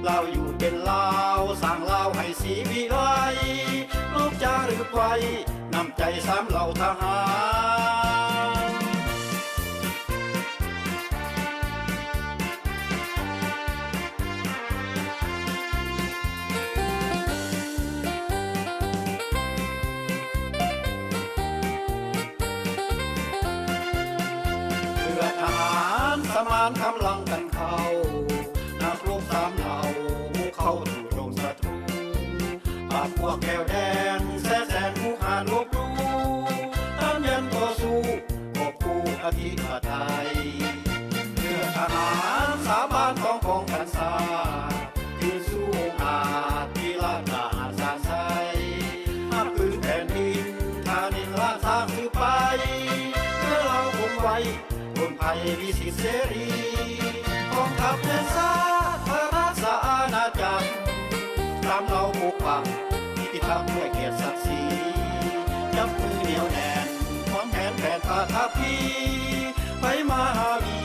ລາວຢູ່ເປັນລາວ ສ້າງລາວໃຫ້ສີວິໄລ ລູກຈາລຶກໄວ້ ນ້ຳໃຈສາມເຫຼົ່າທະຫານ. ເພື່ອທະຫານສະໝານກຳລັງກັນເຂົ້າ ນັກລົບສາມເຫຼົ່າບຸກເຂົ້າຈູ່ໂຈມສັດ ປາບພວກແກວແດງ ແຊະແຊງຮຸກຮານລົບຫຼູ່ ຕາມຢັນຕໍ່ສູ້ ກອບກູ້ອະທິປະໄຕ. ເມື່ອທະຫານສາບານຕ້ອງປ້ອງກັນຊາດ ຄືນສູ່ອົງອາດ ທີ່ລາດກາຫານຊານໄຊ ຮັບຄືນແຜ່ນດິນ ທານິນລາຊາສືບໄປ ເພື່ອລາວຄົງໄວ້ ຄົນໄພມີສິດເສລີ ກອງທັບແຫ່ງຊາດ ພະລາຊະອານາຈັກ ຕາມເຫຼົ່າປົກປັກ ກິດຕິທຳດ້ວຍກຽດສັກສີ ຈັບມືໜຽວແໜ້ນ ຫວງແຫນແຜນປະທັບພີ ໄປມາຫາວີ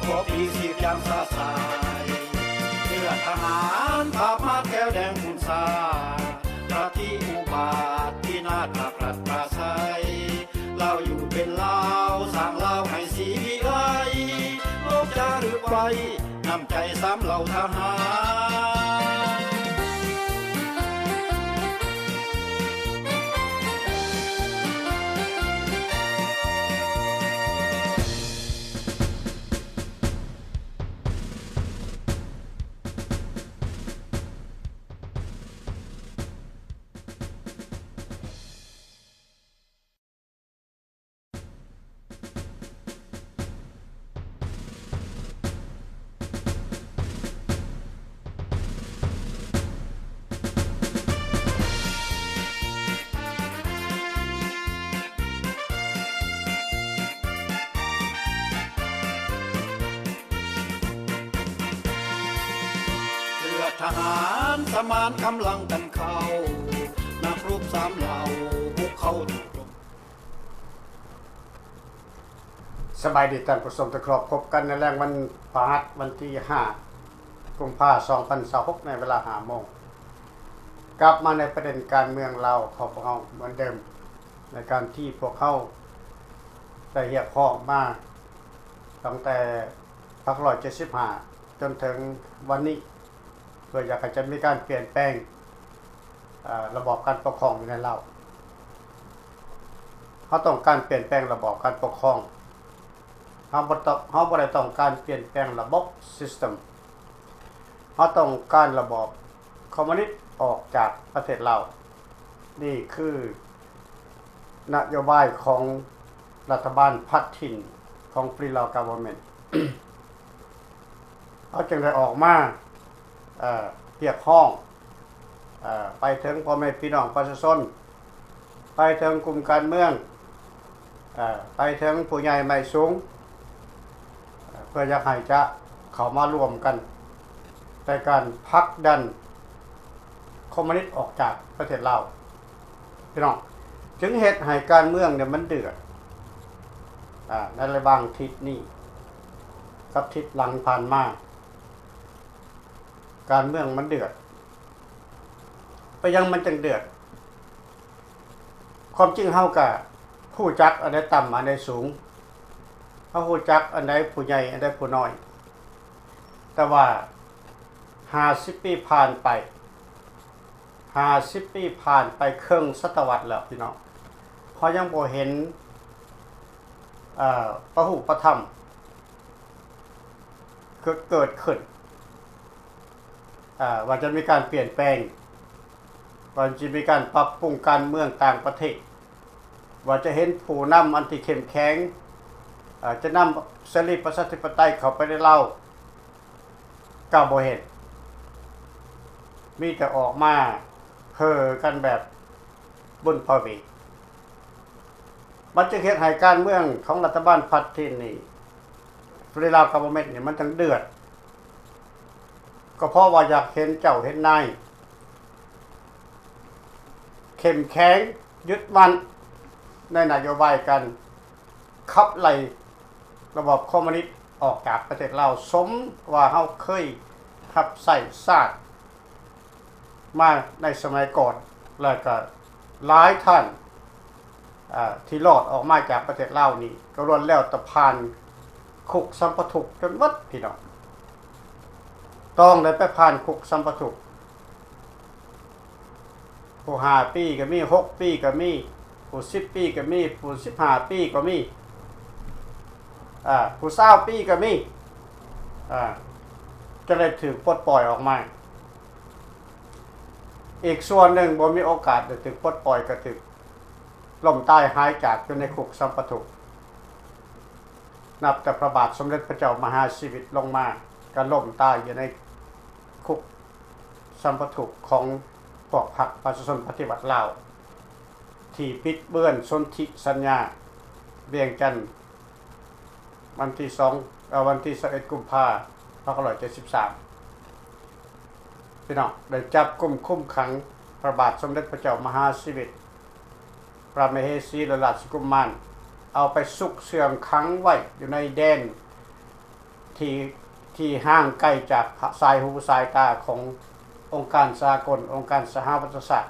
ຂໍປີຊີບຢ່າງຊາຊາຍ ເພື່ອທະຫານປາບມາດແກວແດງຂຸນຊາດ ປະຕິອຸບາດ ພິນາດປັກລັດປາໄຊ ລາວຢູ່ເປັນລາວ ສ້າງລາວໃຫ້ສີວິໄລ ໂລກຈາລຶກໄວ້ ນ້ຳໃຈສາມເຫຼົ່າທະຫານ. ເລືອດທະຫານສະໝານກຳລັງກັນເຂົ້າ ນັກຮົບສາມເຫຼົ່າບຸກເຂົ້າ ສະບາຍດີທ່ານຜູ້ຊົມທີ່ເຄົາລົບ, ພົບກັນໃນແລງວັນພະຫັດ ວັນທີຫ້າ ກຸມພາ ສອງພັນຊາວຫົກ ໃນເວລາຫ້າໂມງ ກັບມາໃນປະເດັນການເມືອງລາວຂອງພວກເຮົາເໝືອນເດີມ ໃນການທີ່ພວກເຮົາໄດ້ຮຽກຮ້ອງມາຕັ້ງແຕ່ພັນເກົ້າຮ້ອຍເຈັດສິບຫ້າ ຈົນເຖິງວັນນີ້ ເພື່ອຢາກໃຫ້ຈະມີການປ່ຽນແປງ ເອີ ລະບອບການປົກຄອງຢູ່ໃນລາວ. ເຮົາຕ້ອງການປ່ຽນແປງລະບອບການປົກຄອງ. ເຮົາບໍ່ຕ້ອງ, ເຮົາບໍ່ໄດ້ຕ້ອງການປ່ຽນແປງລະບົບ system. ເຮົາຕ້ອງການລະບອບຄອມມູນິດອອກຈາກປະເທດລາວ. ນີ້ຄືນະໂຍບາຍຂອງລັດຖະບານພັດຖິ່ນຂອງ Free Lao Government. ເຮົາຈຶ່ງໄດ້ອອກມາ ເອີ ຮຽກຮ້ອງ ເອີ ໄປເຖິງພໍ່ແມ່ພີ່ນ້ອງປະຊາຊົນ, ໄປເຖິງກຸ່ມການເມືອງ, ເອີ ໄປເຖິງຜູ້ໃຫຍ່ໄມ້ສູງ, ເອີ ເພື່ອຢາກໃຫ້ຈະເຂົ້າມາຮ່ວມກັນໃນການຜັກດັນຄອມມູນິດອອກຈາກປະເທດລາວ. ພີ່ນ້ອງ, ຈຶ່ງເຮັດໃຫ້ການເມືອງນີ້ມັນເດືອດ ອາ ໃນລະຫວ່າງທິດນີ້ກັບທິດຫຼັງຜ່ານມາ. ການເມືອງມັນເດືອດ. ເປັນຫຍັງມັນຈຶ່ງເດືອດ? ຄວາມຈິງເຮົາກະຮູ້ຈັກອັນໃດຕ່ຳ ອັນໃດສູງ, ເຮົາຮູ້ຈັກອັນໃດຜູ້ໃຫຍ່ ອັນໃດຜູ້ນ້ອຍ. ແຕ່ວ່າຫ້າສິບປີຜ່ານໄປ, ຫ້າສິບປີຜ່ານໄປເຄິ່ງສະຕະວັດແລ້ວ ພີ່ນ້ອງ, ເຮົາຍັງບໍ່ເຫັນ ເອີ ພະຮູບພະທຳ ເກີດ, ເກີດຂຶ້ນ ເອີ ວ່າຈະມີການປ່ຽນແປງ, ວ່າຈະມີການປັບປຸງການເມືອງຕ່າງປະເທດ, ວ່າຈະເຫັນຜູ້ນຳອັນທີ່ເຂັ້ມແຂງ, ເອີ ຈະນຳເສລີປະຊາທິປະໄຕເຂົ້າໄປໃນລາວ, ກໍບໍ່ເຫັນ. ມີແຕ່ອອກມາເຮີກັນແບບບຸນພະເວດ. ມັນຈຶ່ງເຮັດໃຫ້ການເມືອງຂອງລັດຖະບານພັດຖິ່ນນີ້ Free Lao Government ນີ້ ມັນຈັ່ງເດືອດ, ກໍເພາະວ່າຢາກເຫັນເຈົ້າເຫັນນາຍເຂັ້ມແຂງ, ຍຶດໝັ້ນໃນນະໂຍບາຍການຂັບໄລ່ລະບອບຄອມມູນິດອອກຈາກປະເທດລາວ, ສົມວ່າເຮົາເຄີຍ ຮັບໃຊ້ຊາດມາໃນສະໄໝກ່ອນ ແລະກະຫຼາຍທ່ານ ອາ ທີ່ລອດອອກມາຈາກປະເທດລາວນີ້ ກໍລ້ວນແລ້ວແຕ່ຜ່ານຄຸກສຳປະທຸກຈົນໝົດພີ່ນ້ອງ, ຕ້ອງໄດ້ໄປຜ່ານຄຸກສຳປະທຸກ. ຜູ້ຫ້າປີກໍມີ, ຫົກປີກໍມີ, ຜູ້ສິບປີກໍມີ, ຜູ້ສິບຫ້າປີກໍມີ, ອາ ຜູ້ຊາວປີກໍມີ, ອາ ຈະໄດ້ຖືກປົດປ່ອຍອອກມາ. ອີກສ່ວນໜຶ່ງບໍ່ມີໂອກາດໄດ້ຖືກປົດປ່ອຍ ກໍຖືກລົ້ມຕາຍຫາຍຈາກຢູ່ໃນຄຸກສຳປະທຸກ. ນັບແຕ່ພະບາດສົມເດັດພະເຈົ້າມະຫາຊີວິດລົງມາ ກໍລົ້ມຕາຍຢູ່ໃນຄຸກສຳປະທຸກຂອງພວກພັກປະຊາຊົນປະຕິວັດລາວ ທີ່ບິດເບືອນສົນທິສັນຍາວຽງຈັນ ວັນທີສອງ ເອີ ວັນທີຊາວເອັດ ກຸມພາ ພັນເກົ້າຮ້ອຍເຈັດສິບສາມ. ພີ່ນ້ອງ ໄດ້ຈັບກຸມຄຸມຂັງພະບາດສົມເດັດພະເຈົ້າມະຫາຊີວິດ ພະມະເຫສີ ແລະ ລາຊະກຸມມານ ເອົາໄປຊຸກເຊື່ອງຂັງໄວ້ຢູ່ໃນແດນທີ່ ທີ່ຫ່າງໄກຈາກສາຍຫູສາຍຕາຂອງອົງການສາກົນ, ອົງການສະຫະປະຊາຊາດ,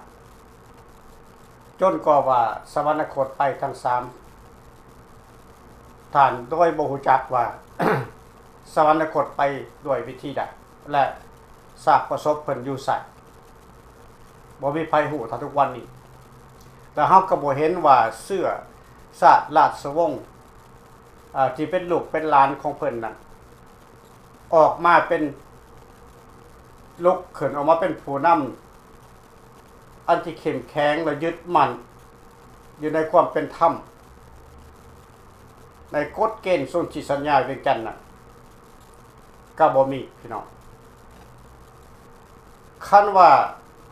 ຈົນກວ່າວ່າສະຫວັນນະຄົດໄປທັງສາມທ່ານ ໂດຍບໍ່ຮູ້ຈັກວ່າສະຫວັນນະຄົດໄປດ້ວຍວິທີໃດ ແລະ ຊາກປະສົບເພິ່ນຢູ່ໃສ ບໍ່ມີໃຜຮູ້ເທົ່າທຸກວັນນີ້. ແລະ ເຮົາກໍບໍ່ເຫັນວ່າເຊື້ອຊາດລາຊະວົງ ອາ ທີ່ເປັນລູກເປັນຫຼານຂອງເພິ່ນນັ້ນ ອອກມາເປັນ ລຸກຂຶ້ນອອກມາເປັນຜູ້ນຳອັນທີ່ເຂັ້ມແຂງ ແລະ ຍຶດໝັ້ນຢູ່ໃນຄວາມເປັນທຳ ໃນກົດເກນສົນທິສັນຍາວຽງຈັນນັ້ນ ກໍບໍ່ມີພີ່ນ້ອງ. ຄັນວ່າ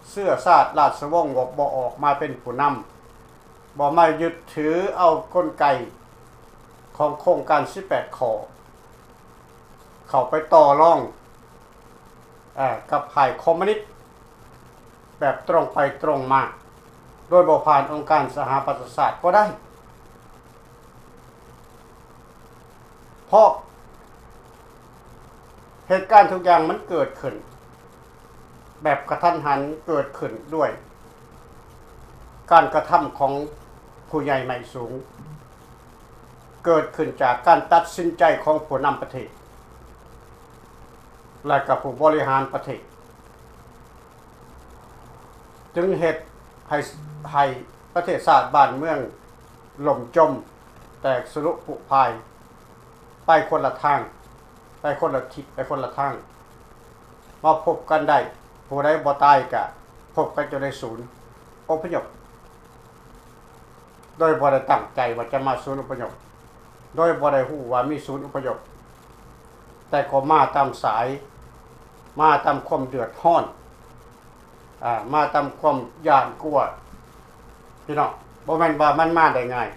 ເຊື້ອຊາດລາຊະວົງບໍ່ອອກມາເປັນຜູ້ນຳ, ບໍ່ມາຍຶດຖືເອົາກົນໄກຂອງໂຄງການສິບແປດຂໍ້ ເຂົ້າໄປຕໍ່ລອງ ເອີ ກັບຝ່າຍຄອມມູນິດແບບຕົງໄປຕົງມາ ໂດຍບໍ່ຜ່ານອົງການສະຫະປະຊາຊາດກໍໄດ້. ເພາະເຫດການທຸກຢ່າງມັນເກີດຂຶ້ນແບບກະທັນຫັນ, ເກີດຂຶ້ນດ້ວຍການກະທຳຂອງຜູ້ໃຫຍ່ໄໝ້ສູງ, ເກີດຂຶ້ນຈາກການຕັດສິນໃຈຂອງຜູ້ນຳປະເທດ ແລະ ກໍຜູ້ບໍລິຫານປະເທດ. ຈຶ່ງເຮັດໃຫ້, ໃຫ້ປະເທດຊາດບ້ານເມືອງລົ້ມຈົມ, ແຕກສະລຸປຸພາຍ ໄປຄົນລະທາງ, ໄປຄົນລະທິດ, ໄປຄົນລະທາງ. ມາພົບກັນໄດ້, ຜູ້ໃດບໍ່ຕາຍກະພົບກັນຢູ່ໃນສູນອົບພະຍົບ. ໂດຍບໍ່ໄດ້ຕັ້ງໃຈວ່າຈະມາສູນອົບພະຍົບ, ໂດຍບໍ່ໄດ້ຮູ້ວ່າມີສູນອົບພະຍົບ, ແຕ່ກໍມາຕາມສາຍ, ມາຕາມຄວາມເດືອດຮ້ອນ, ອາ, ມາຕາມຄວາມຢ້ານກົວ. ພີ່ນ້ອງ, ບໍ່ແມ່ນວ່າມັນມາໄດ້ງ່າຍ.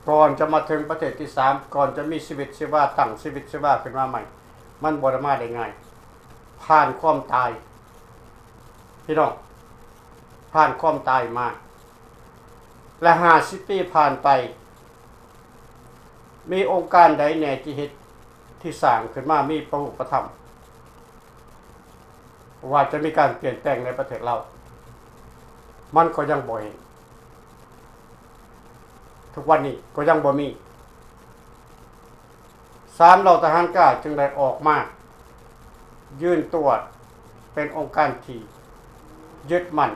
ກ່ອນຈະມາເຖິງປະເທດທີສາມ, ກ່ອນຈະມີຊີວິດຊີວາ, ຕັ້ງຊີວິດຊີວາຂຶ້ນມາໃໝ່, ມັນບໍ່ໄດ້ມາໄດ້ງ່າຍ. ຜ່ານຄວາມຕາຍ, ພີ່ນ້ອງ, ຜ່ານຄວາມຕາຍມາ. ແລະ ຫ້າສິບປີຜ່ານໄປ, ມີອົງການໃດແດ່ທີ່ເຮັດ, ທີ່ສ້າງຂຶ້ນມາ ມີປະຮູບປະທຳ ວ່າຈະມີການປ່ຽນແປງໃນປະເທດລາວ? ມັນກໍຍັງບໍ່ເຫັນ, ທຸກວັນນີ້ກໍຍັງບໍ່ມີ. ສາມ ເຫຼົ່າທະຫານກ້າຈຶ່ງໄດ້ອອກມາຢືນຕົວເປັນອົງການທີ່ຍຶດໝັ້ນ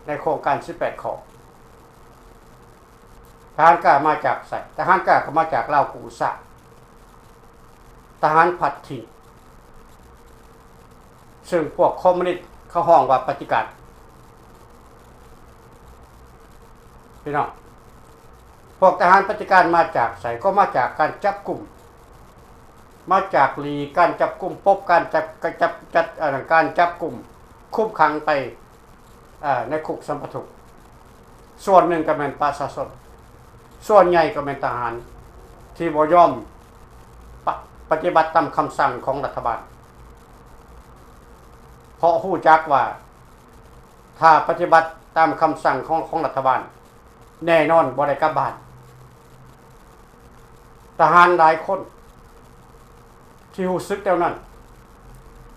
ໃນໂຄງການສິບແປດຂໍ້. ທະຫານກ້າມາຈາກໃສ? ທະຫານກ້າກໍມາຈາກລາວກູ້ຊາດ, ທະຫານພັດຖິ່ນ, ເຊິ່ງພວກຄອມມູນິດເຂົາຮ້ອງວ່າປະຕິການ. ພີ່ນ້ອງ, ພວກທະຫານປະຕິການມາຈາກໃສ? ກໍມາຈາກການຈັບກຸມ, ມາຈາກຫຼີກການຈັບກຸມ, ປົກການຈັບ, ການຈັບ, ຈັດ, ອັນນັ້ນ, ການຈັບກຸມ, ຄຸມຂັງໄປ, ເອີ, ໃນຄຸກສຳປະທຸກ. ສ່ວນໜຶ່ງກໍແມ່ນປະຊາຊົນ, ສ່ວນໃຫຍ່ກໍແມ່ນທະຫານທີ່ບໍ່ຍອມປະ, ປະຕິບັດຕາມຄຳສັ່ງຂອງລັດຖະບານ, ເພາະຮູ້ຈັກວ່າ ຖ້າປະຕິບັດຕາມຄຳສັ່ງຂອງ, ຂອງລັດຖະບານ, ແນ່ນອນບໍ່ໄດ້ກັບບ້ານ. ທະຫານຫຼາຍຄົນທີ່ຮູ້ສຶກແນວນັ້ນ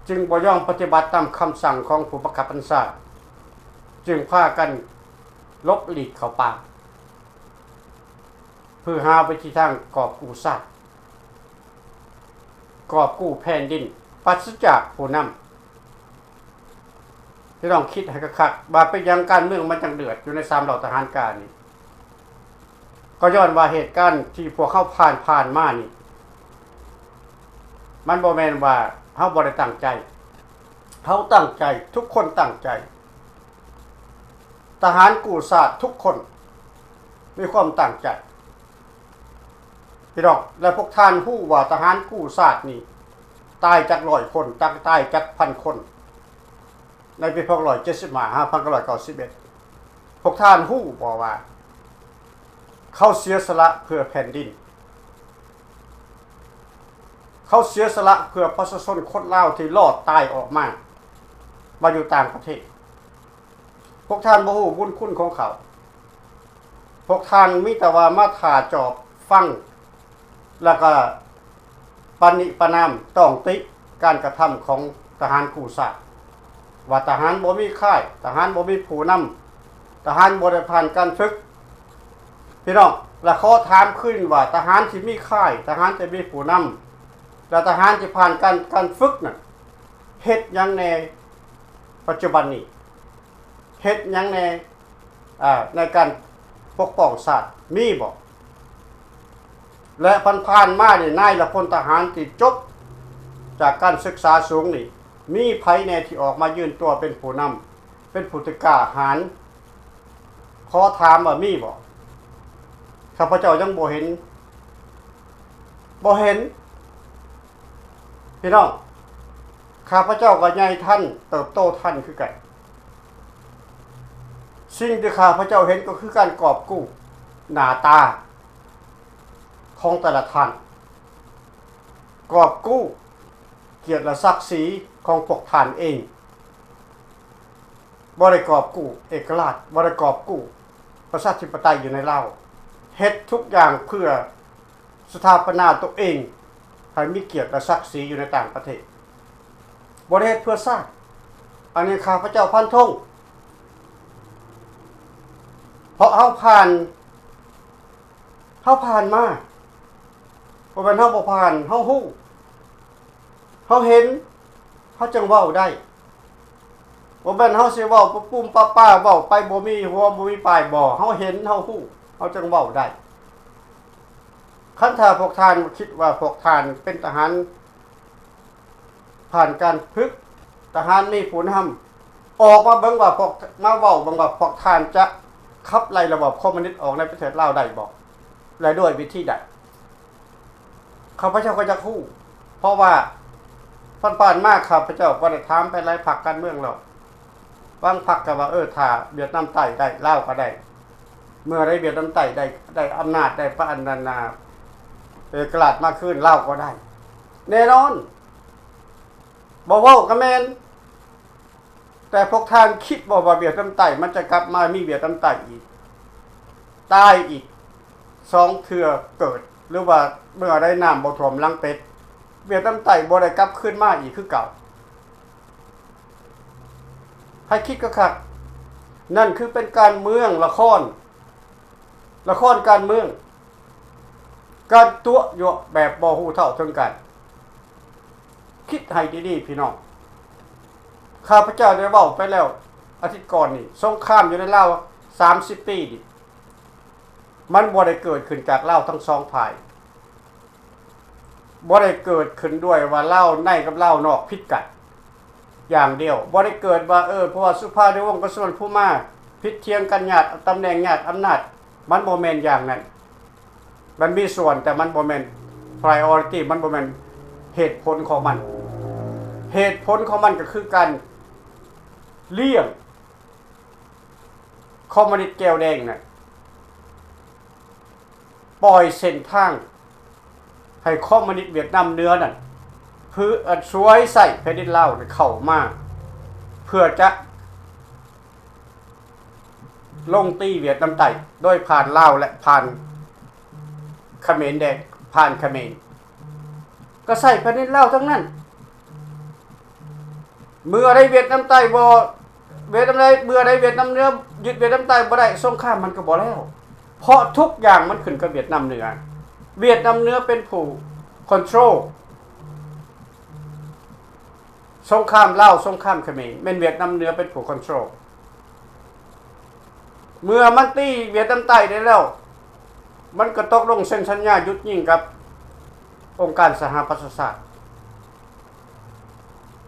ຈຶ່ງບໍ່ຍອມປະຕິບັດຕາມຄຳສັ່ງຂອງຜູ້ບັງຄັບບັນຊາ, ຈຶ່ງພາກັນຫຼົບຫຼີກເຂົ້າປ່າ ເພື່ອຫາວິທີທາງກອບກູ້ຊາດ, ກອບກູ້ແຜ່ນດິນ, ປາສະຈາກຜູ້ນຳ. ພີ່ນ້ອງຄິດໃຫ້ຄັກໆ ວ່າເປັນຫຍັງການເມືອງມັນຈັ່ງເດືອດຢູ່ໃນສາມເຫຼົ່າທະຫານການີ້? ກໍຍ້ອນວ່າເຫດການທີ່ພວກເຮົາຜ່ານ ຜ່ານມານີ້ ມັນບໍ່ແມ່ນວ່າເຮົາບໍ່ໄດ້ຕັ້ງໃຈ, ເຮົາຕັ້ງໃຈ, ທຸກຄົນຕັ້ງໃຈ. ທະຫານກູ້ຊາດທຸກຄົນມີຄວາມຕັ້ງໃຈ ພີ່ນ້ອງ, ແລະ ພວກທ່ານຮູ້ວ່າທະຫານກູ້ຊາດນີ້ຕາຍຈັກຮ້ອຍຄົນ, ຕາຍ ຕາຍຈັກພັນຄົນ ໃນປີພັນເກົ້າຮ້ອຍເຈັດສິບຫ້າ ຫາພັນເກົ້າຮ້ອຍເກົ້າສິບເອັດ. ພວກທ່ານຮູ້ບໍ່ວ່າ ເຂົາເສຍສະຫຼະເພື່ອແຜ່ນດິນ, ເຂົາເສຍສະຫຼະເພື່ອປະຊາຊົນຄົນລາວທີ່ລອດຕາຍອອກມາ ມາຢູ່ຕ່າງປະເທດ. ພວກທ່ານບໍ່ຮູ້ບຸນຄຸນຂອງເຂົາ. ພວກທ່ານມີແຕ່ວ່າມາຖ້າຈອບຟັງ ແລ້ວກໍປະນິປະນາມຕ້ອງຕິການກະທຳຂອງທະຫານກູ້ຊາດ ວ່າທະຫານບໍ່ມີຄ້າຍ, ທະຫານບໍ່ມີຜູ້ນຳ, ທະຫານບໍ່ໄດ້ຜ່ານການຝຶກ. ພີ່ນ້ອງ, ແລະ ຂໍຖາມຄືນວ່າ ທະຫານທີ່ມີຄ້າຍ, ທະຫານທີ່ມີຜູ້ນຳ ແລະ ທະຫານທີ່ຜ່ານການ ການຝຶກນັ້ນ ເຮັດຫຍັງແດ່ປັດຈຸບັນນີ້? ເຮັດຫຍັງແດ່ ອາ ໃນການປົກປ້ອງຊາດ ມີບໍ່? ແລະ ຜ່ານໆມານີ້ ນາຍ ແລະ ພົນທະຫານທີ່ຈົບຈາກການສຶກສາສູງນີ້ ມີໃຜແດ່ທີ່ອອກມາຢືນຕົວເປັນຜູ້ນຳ, ເປັນຜູ້ທີ່ກ້າຫານ? ຂໍຖາມວ່າມີບໍ່? ຂ້າພະເຈົ້າຍັງບໍ່ເຫັນ, ບໍ່ເຫັນ. ພີ່ນ້ອງ, ຂ້າພະເຈົ້າກໍໃຫຍ່ທັນ, ເຕີບໂຕທັນຄືກັນ. ສິ່ງທີ່ຂ້າພະເຈົ້າເຫັນກໍຄືການກອບກູ້ໜ້າຕາຂອງແຕ່ລະທ່ານ, ກອບກູ້ກຽດ ແລະ ສັກສີຂອງພວກທ່ານເອງ. ບໍ່ໄດ້ກອບກູ້ເອກະລາດ, ບໍ່ໄດ້ກອບກູ້ປະຊາທິປະໄຕຢູ່ໃນລາວ. ເຮັດທຸກຢ່າງເພື່ອສະຖາປະນາຕົວເອງໃຫ້ມີກຽດ ແລະ ສັກສີຢູ່ໃນຕ່າງປະເທດ. ບໍ່ໄດ້ເຮັດເພື່ອຊາດ. ອັນນີ້ຂ້າພະເຈົ້າຟັນທົງ. ເພາະເຮົາຜ່ານ, ເຮົາຜ່ານມາ. ບໍ່ແມ່ນເຮົາບໍ່ຜ່ານ, ເຮົາຮູ້, ເຮົາເຫັນ, ເຮົາຈຶ່ງເວົ້າໄດ້. ບໍ່ແມ່ນເຮົາຊິເວົ້າປຸ້ມໆປ້າໆ ເວົ້າໄປບໍ່ມີຫົວບໍ່ມີປາຍ. ບໍ່, ເຮົາເຫັນ, ເຮົາຮູ້, ເຮົາຈຶ່ງເວົ້າໄດ້. ຄັນຖ້າພວກທ່ານຄິດວ່າພວກທ່ານເປັນທະຫານ ຜ່ານການຝຶກ, ທະຫານມີຜູ້ນຳ, ອອກມາເບິ່ງວ່າພວກ, ມາເວົ້າເບິ່ງວ່າພວກທ່ານຈະຂັບໄລ່ລະບອບຄອມມູນິດອອກໃນປະເທດລາວໄດ້ບໍ່ ແລະ ດ້ວຍວິທີໃດ? ຂ້າພະເຈົ້າກໍຢາກຮູ້, ເພາະວ່າຜ່ານໆມາຂ້າພະເຈົ້າກໍໄດ້ຖາມໄປຫຼາຍພັກການເມືອງແລ້ວ. ບາງພັກກໍວ່າ, ເອີ, ຖ້າຫວຽດນາມໃຕ້ໄດ້, ລາວກໍໄດ້. ເມື່ອໃດຫວຽດນາມໃຕ້ໄດ້, ໄດ້ອຳນາດ, ໄດ້ປະ, ອັນນັ້ນນະ, ເອກະລາດມາຄືນ, ລາວກໍໄດ້. ແນ່ນອນ, ບໍ່ເວົ້າກໍແມ່ນ. ແຕ່ພວກທ່ານຄິດບໍ່ວ່າຫວຽດນາມໃຕ້ມັນຈະກັບມາມີຫວຽດນາມໃຕ້ອີກ, ຕາຍອີກສອງເທື່ອເກີດ, ຫຼືວ່າເມື່ອໃດນ້ຳບໍ່ຖ້ວມຫຼັງເປັດ, ຫວຽດນາມໃຕ້ບໍ່ໄດ້ກັບຄືນມາອີກຄືເກົ່າ? ໃຫ້ຄິດຄັກໆ, ນັ້ນຄືເປັນການເມືອງ, ລະຄອນ, ລະຄອນການເມືອງ, ການຕົວະຍົວະແບບບໍ່ຮູ້ເທົ່າເຖິງການ. ຄິດໃຫ້ດີໆ ພີ່ນ້ອງ. ຂ້າພະເຈົ້າໄດ້ເວົ້າໄປແລ້ວອາທິດກ່ອນນີ້, ສົງຄາມຢູ່ໃນລາວສາມສິບປີນີ້ ມັນບໍ່ໄດ້ເກີດຂຶ້ນຈາກລາວທັງສອງຝ່າຍ, ບໍ່ໄດ້ເກີດຂຶ້ນດ້ວຍວ່າລາວໃນກັບລາວນອກຜິດກັນຢ່າງດຽວ, ບໍ່ໄດ້ເກີດວ່າ, ເອີ, ເພາະວ່າສຸພານຸວົງ ກັບ ສຸວັນນະພູມາ ຜິດຖຽງກັນຍາດຕຳແໜ່ງ, ຍາດອຳນາດ, ມັນບໍ່ແມ່ນຢ່າງນັ້ນ. ມັນມີສ່ວນ, ແຕ່ມັນບໍ່ແມ່ນ priority, ມັນບໍ່ແມ່ນເຫດຜົນຂອງມັນ. ເຫດຜົນຂອງມັນກໍຄືການລ້ຽງຄອມມູນິດແກ້ວແດງນັ້ນ, ປ່ອຍເສັ້ນທາງໃຫ້ຄອມມູນິດຫວຽດນາມເໜືອນັ້ນ ເພື່ອ ເອີ ຊ່ວຍໃຊ້ແຜ່ນດິນລາວເຂົ້າມາ ເພື່ອຈະ ລົງຕີຫວຽດນາມໃຕ້ ໂດຍຜ່ານລາວ ແລະ ຜ່ານຂະເໝນແດນ, ຜ່ານຂະເໝນ, ກໍໃຊ້ແຜ່ນດິນລາວທັງນັ້ນ. ເມື່ອໃດຫວຽດນາມໃຕ້ບໍ່ ຫວຽດນາມໃຕ້ ເມື່ອໃດຫວຽດນາມເໜືອຍຶດຫວຽດນາມໃຕ້ບໍ່ໄດ້ ສົງຄາມມັນກໍບໍ່ແລ້ວ ເພາະທຸກຢ່າງມັນຂຶ້ນກັບຫວຽດນາມເໜືອ. ຫວຽດນາມເໜືອເປັນຜູ້ control ສົງຄາມລາວ ສົງຄາມຂະເໝນ ແມ່ນຫວຽດນາມເໜືອເປັນຜູ້ control. ເມື່ອມັນຕີຫວຽດນາມໃຕ້ໄດ້ແລ້ວ ມັນກໍຕົກລົງເຊັນສັນຍາຢຸດຍິງກັບອົງການສະຫະປະຊາຊາດ.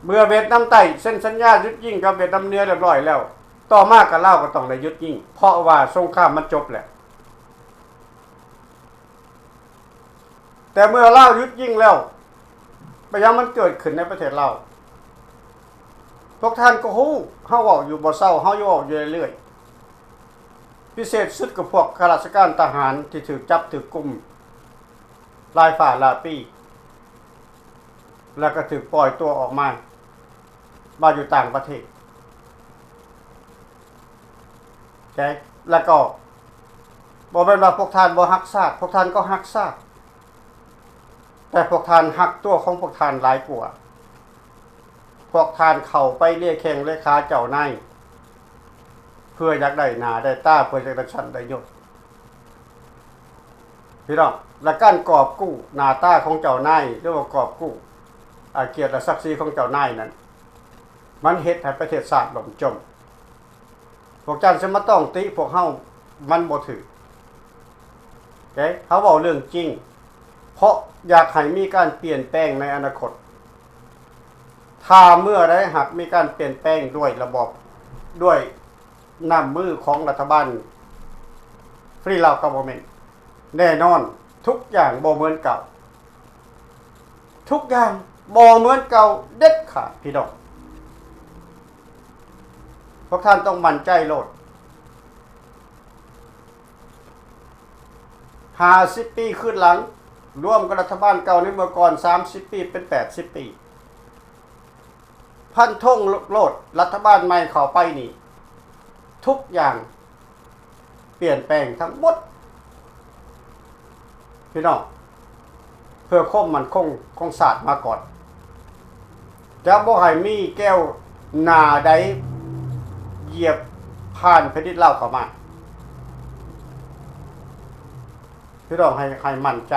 ເມື່ອຫວຽດນາມໃຕ້ເຊັນສັນຍາຢຸດຍິງກັບຫວຽດນາມເໜືອຮຽບຮ້ອຍແລ້ວ ຕໍ່ມາກໍລາວກໍຕ້ອງໄດ້ຢຸດຍິງ ເພາະວ່າສົງຄາມມັນຈົບແລ້ວ. ແຕ່ເມື່ອລາວຢຸດຍິງແລ້ວ ໄປຫຍັງມັນເກີດຂຶ້ນໃນປະເທດລາວ? ພວກທ່ານກໍຮູ້ ເຮົາເວົ້າຢູ່ບໍ່ເຊົາ ເຮົາຢູ່ເວົ້າຢູ່ເລື້ອຍໆ ພິເສດສຸດກໍພວກຂ້າລາຊະການທະຫານທີ່ຖືກຈັບຖືກກຸມຫຼາຍຝ້າຫຼາຍປີ ແລ້ວກໍຖືກປ່ອຍຕົວອອກມາ ມາຢູ່ຕ່າງປະເທດ. ໂອເຄ ແລ້ວກໍບໍ່ແມ່ນວ່າພວກທ່ານບໍ່ຮັກຊາດ ພວກທ່ານກໍຮັກຊາດ ແຕ່ພວກທ່ານຮັກຕົວຂອງພວກທ່ານຫຼາຍກວ່າ. ພວກທ່ານເຂົ້າໄປເລຍແຂ້ງເລຍຂາເຈົ້ານາຍ ເພື່ອຢາກໄດ້ໜ້າໄດ້ຕາ ເພື່ອຢາກໄດ້ຊັ້ນໄດ້ຍົດ ພີ່ນ້ອງ. ແລະ ການກອບກູ້ໜ້າຕາຂອງເຈົ້ານາຍ ຫຼືວ່າກອບກູ້ ອາ ກຽດ ແລະ ສັກສີຂອງເຈົ້ານາຍນັ້ນ ມັນເຮັດໃຫ້ປະເທດຊາດລົ້ມຈົມ. ພວກທ່ານຊິມາຕ້ອງຕິພວກເຮົາ ມັນບໍ່ຖືກ. ໂອເຄ ເຮົາເວົ້າເລື່ອງຈິງ ເພາະຢາກໃຫ້ມີການປ່ຽນແປງໃນອະນາຄົດ. ຖ້າເມື່ອໃດຫາກມີການປ່ຽນແປງດ້ວຍລະບອບ ດ້ວຍນ້ຳມືຂອງລັດຖະບານ Free Lao Government ແນ່ນອນ ທຸກຢ່າງບໍ່ເໝືອນເກົ່າ. ທຸກຢ່າງບໍ່ເໝືອນເກົ່າເດັດຂາດ ພີ່ນ້ອງ. ພວກທ່ານຕ້ອງໝັ້ນໃຈໂລດ. ຫ້າສິບປີຄືນຫຼັງ ລວມກັບລັດຖະບານເກົ່າໃນເມື່ອກ່ອນ ສາມສິບປີ ເປັນແປດສິບປີ. ຟັນທົງໂລດ ລັດຖະບານໃໝ່ເຂົ້າໄປນີ້ ທຸກຢ່າງປ່ຽນແປງທັງໝົດ ພີ່ນ້ອງ. ເພື່ອຄວາມໝັ້ນຄົງຂອງຊາດມາກ່ອນ. ຈະບໍ່ໃຫ້ມີແກ້ວໜ້າໃດຢຽບຜ່ານແຜ່ນດິນລາວເຂົ້າມາ. ພີ່ນ້ອງໃຫ້ ໃຫ້ໝັ້ນໃຈ.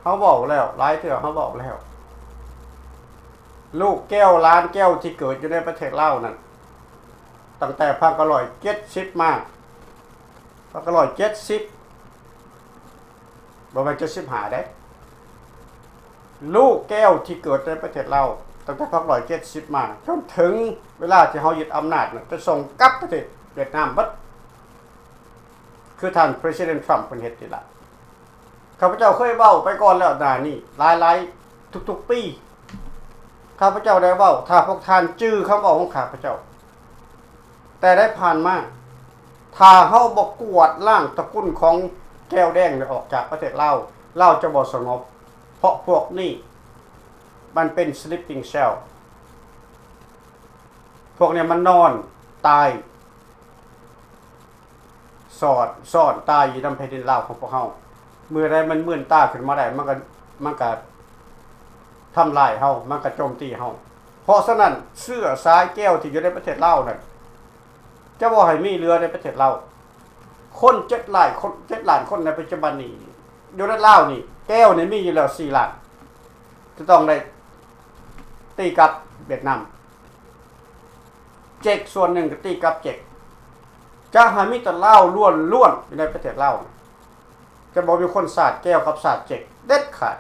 ເຮົາເວົ້າແລ້ວ ຫຼາຍເທື່ອເຮົາເວົ້າແລ້ວ. ລູກແກ້ວຫຼານແກ້ວທີ່ເກີດຢູ່ໃນປະເທດລາວນັ້ນ ຕັ້ງແຕ່ພັນເກົ້າຮ້ອຍເຈັດສິບມາ ພັນເກົ້າຮ້ອຍເຈັດສິບ ບໍ່ແມ່ນເຈັດສິບຫ້າເດ້. ລູກແກ້ວທີ່ເກີດໃນປະເທດລາວ ຕັ້ງແຕ່ພັນເກົ້າຮ້ອຍເຈັດສິບມາ ຈົນເຖິງເວລາທີ່ເຮົາຍຶດອຳນາດນັ້ນ ຈະສົ່ງກັບປະເທດຫວຽດນາມເບິດ ຄືທ່ານ President Trump ເພິ່ນເຮັດນີ້ລະ. ຂ້າພະເຈົ້າເຄີຍເວົ້າໄປກ່ອນແລ້ວໜ້ານີ້ ຫຼາຍໆ ທຸກໆປີ ຂ້າພະເຈົ້າໄດ້ເວົ້າ ຖ້າພວກທ່ານຈື່ຄຳເວົ້າຂອງຂ້າພະເຈົ້າ ແຕ່ໃດຜ່ານມາ ຖ້າເຮົາບໍ່ກວາດລ້າງຕະກຸນຂອງແກ້ວແດງນີ້ອອກຈາກປະເທດລາວ ລາວຈະບໍ່ສະຫງົບ ເພາະພວກນີ້ມັນເປັນ sleeping cell. ພວກນີ້ມັນນອນຕາຍ ສອດ ຊ້ອນຕາຍຢູ່ນຳແຜ່ນດິນລາວຂອງພວກເຮົາ. ເມື່ອໃດມັນມືນຕາຂຶ້ນມາໄດ້ ມັນກໍ ມັນກໍທຳລາຍເຮົາ ມັນກໍໂຈມຕີເຮົາ. ເພາະສະນັ້ນ ເຊື້ອສາຍແກ້ວທີ່ຢູ່ໃນປະເທດລາວນັ້ນ ຈະບໍ່ໃຫ້ມີເຫຼືອໃນປະເທດລາວ. ຄົນເຈັດລ້ານຄົນ ເຈັດລ້ານຄົນໃນປັດຈຸບັນນີ້ ຢູ່ໃນລາວນີ້ ແກ້ວນີ້ມີຢູ່ແລ້ວສີ່ລ້ານ ຈະຕ້ອງໄດ້ຕີກັບຫວຽດນາມ. ເຈັກສ່ວນໜຶ່ງກໍຕີກັບເຈັກ ຈະໃຫ້ມີແຕ່ລາວລ້ວນໆ ຢູ່ໃນປະເທດລາວ ຈະບໍ່ມີຄົນສາດແກ້ວກັບສາດເຈັກເດັດຂາດ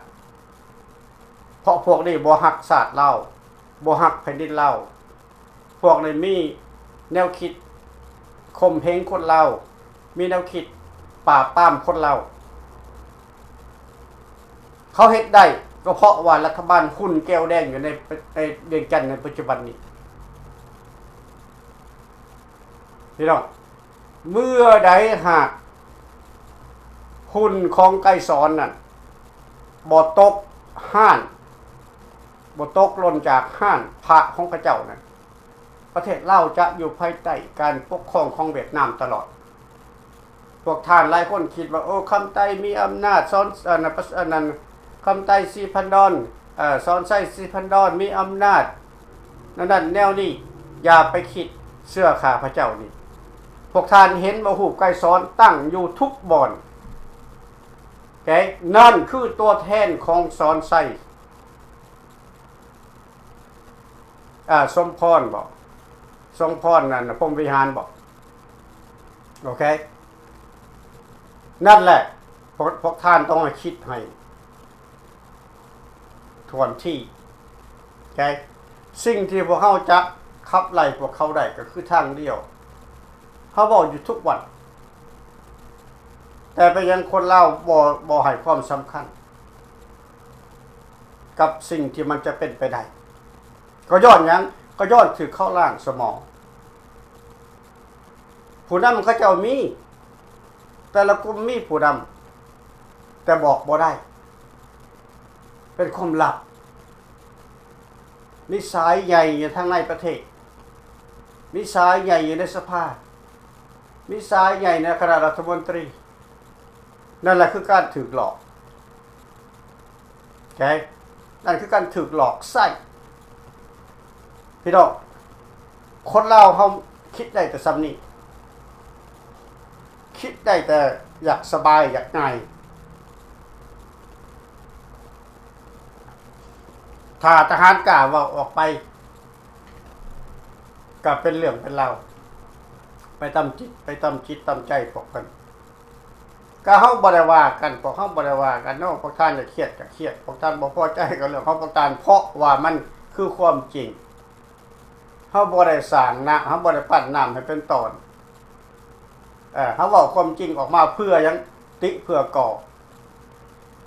ເພາະພວກນີ້ບໍ່ຮັກຊາດລາວ ບໍ່ຮັກແຜ່ນດິນລາວ. ພວກນີ້ມີແນວຄິດຂົ່ມເຫງຄົນລາວ ມີແນວຄິດປາບປາມຄົນລາວ. ເຂົາເຮັດໄດ້ກໍເພາະວ່າລັດຖະບານຮຸ່ນແກ້ວແດງຢູ່ໃນ ໃນວຽງຈັນໃນປັດຈຸບັນນີ້ ພີ່ນ້ອງ. ເມື່ອໃດຫາກຮຸ່ນຂອງໄກສອນນັ້ນບໍ່ຕົກຮ້ານ ບໍ່ຕົກຫຼົ່ນຈາກຮ້ານພະຂອງເຂົາເຈົ້ານັ້ນ ປະເທດລາວຈະຢູ່ພາຍໃຕ້ການປົກຄອງຂອງຫວຽດນາມຕະຫຼອດ. ພວກທ່ານຫຼາຍຄົນຄິດວ່າ ໂອ້ ຄຳໄຕມີອຳນາດ ສອນ ອັນນັ້ນ ອັນນັ້ນ ຄຳໄຕ ສີພັນດອນ ເອີ ສອນໄຊ ສີພັນດອນ ມີອຳນາດ ແນວນັ້ນແນວນີ້ ຢ່າໄປຄິດເຊື່ອຂ້າພະເຈົ້ານີ້. ພວກທ່ານເຫັນບໍ່ ຮູບໄກສອນຕັ້ງຢູ່ທຸກບ່ອນ ໂອເຄ? ນັ້ນຄືຕົວແທນຂອງສອນໄຊ ອ່າ ສົມພອນບໍ? ສົມພອນນັ້ນ ພົມວິຫານບໍ? ໂອເຄ? ນັ້ນແຫຼະ ພວກ ພວກທ່ານຕ້ອງຄິດໃຫ້ ຖ້ວນທີ ໂອເຄ? ສິ່ງທີ່ພວກເຮົາຈະຂັບໄລ່ພວກເຂົາໄດ້ກໍຄືທາງດຽວ. ເຮົາເວົ້າຢູ່ທຸກວັນ, ແຕ່ເປັນຫຍັງຄົນລາວບໍ່ ບໍ່ໃຫ້ຄວາມສຳຄັນກັບສິ່ງທີ່ມັນຈະເປັນໄປໄດ້? ກໍຍ້ອນຫຍັງ? ກໍຍ້ອນຖືກເຂົາລ້າງສະໝອງ. ຜູ້ນຳເຂົາເຈົ້າມີ, ແຕ່ລະກຸ່ມມີຜູ້ນຳ, ແຕ່ບອກບໍ່ໄດ້, ເປັນຄວາມລັບ. ມີສາຍໃຫຍ່ຢູ່ທາງໃນປະເທດ, ມີສາຍໃຫຍ່ຢູ່ໃນສະພາ, ມີສາຍໃຫຍ່ໃນຄະນະລັດຖະມົນຕີ. ນັ້ນແຫຼະຄືການຖືກຫຼອກ. ໂອເຄ? ນັ້ນຄືການຖືກຫຼອກໃຊ້. ພີ່ນ້ອງ, ຄົນລາວເຮົາຄິດໄດ້ແຕ່ສ່ຳນີ້, ຄິດໄດ້ແຕ່ຢາກສະບາຍ, ຢາກງ່າຍ. ຖ້າທະຫານກ້າເວົ້າອອກໄປ, ກໍເປັນເລື່ອງເປັນລາວ ໄປຕາມຈິດ ໄປຕາມຈິດຕາມໃຈພວກເພິ່ນ. ກໍເຮົາບໍ່ໄດ້ວ່າກັນ, ພວກເຮົາບໍ່ໄດ້ວ່າກັນເນາະ, ພວກທ່ານຈະຄຽດກໍຄຽດ, ພວກທ່ານບໍ່ພໍໃຈກໍເລື່ອງຂອງພວກທ່ານ, ເພາະວ່າມັນຄືຄວາມຈິງ. ເຮົາບໍ່ໄດ້ສ້າງນ້ຳ, ເຮົາບໍ່ໄດ້ປັ້ນນ້ຳໃຫ້ເປັນຕອນ. ເອີ ເຮົາເວົ້າຄວາມຈິງອອກມາເພື່ອຫຍັງ? ຕິເພື່ອກໍ່.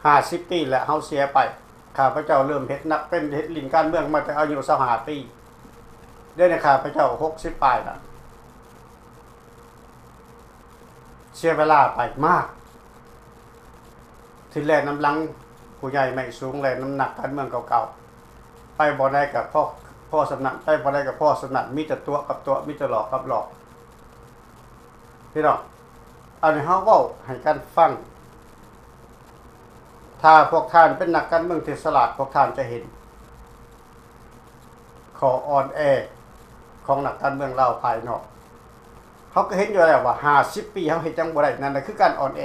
ຫ້າສິບປີແລ້ວເຮົາເສຍໄປ. ຂ້າພະເຈົ້າເລີ່ມເຮັດນັກ ເປັນເຮັດຫຼິ້ນການເມືອງມາແຕ່ອາຍຸຊາວຫ້າປີ, ດຽວນີ້ຂ້າພະເຈົ້າຫົກສິບປາຍລະ. ເສຍເວລາໄປມາກ ທີ່ແລ່ນນຳຫຼັງຜູ້ໃຫຍ່ໄມ້ສູງ, ແລ່ນນຳນັກການເມືອງເກົ່າໆ, ໄປບ່ອນໃດກໍພໍ ພໍສ່ຳນັ້ນ, ໄປບ່ອນໃດກໍພໍສ່ຳນັ້ນ, ມີແຕ່ຕົວະກັບຕົວະ, ມີແຕ່ຫຼອກກັບຫຼອກ. ພີ່ນ້ອງ, ອັນນີ້ເຮົາເວົ້າໃຫ້ກັນຟັງ. ຖ້າພວກທ່ານເປັນນັກການເມືອງທີ່ສະຫຼາດ, ພວກທ່ານຈະເຫັນຂໍ້ອ່ອນແອຂອງນັກການເມືອງລາວພາຍນອກ. ເຮົາກໍເຫັນຢູ່ແລ້ວວ່າຫ້າສິບປີເຮົາເຮັດຫຍັງບໍ່ໄດ້, ນັ້ນແຫຼະຄືການອ່ອນແອ.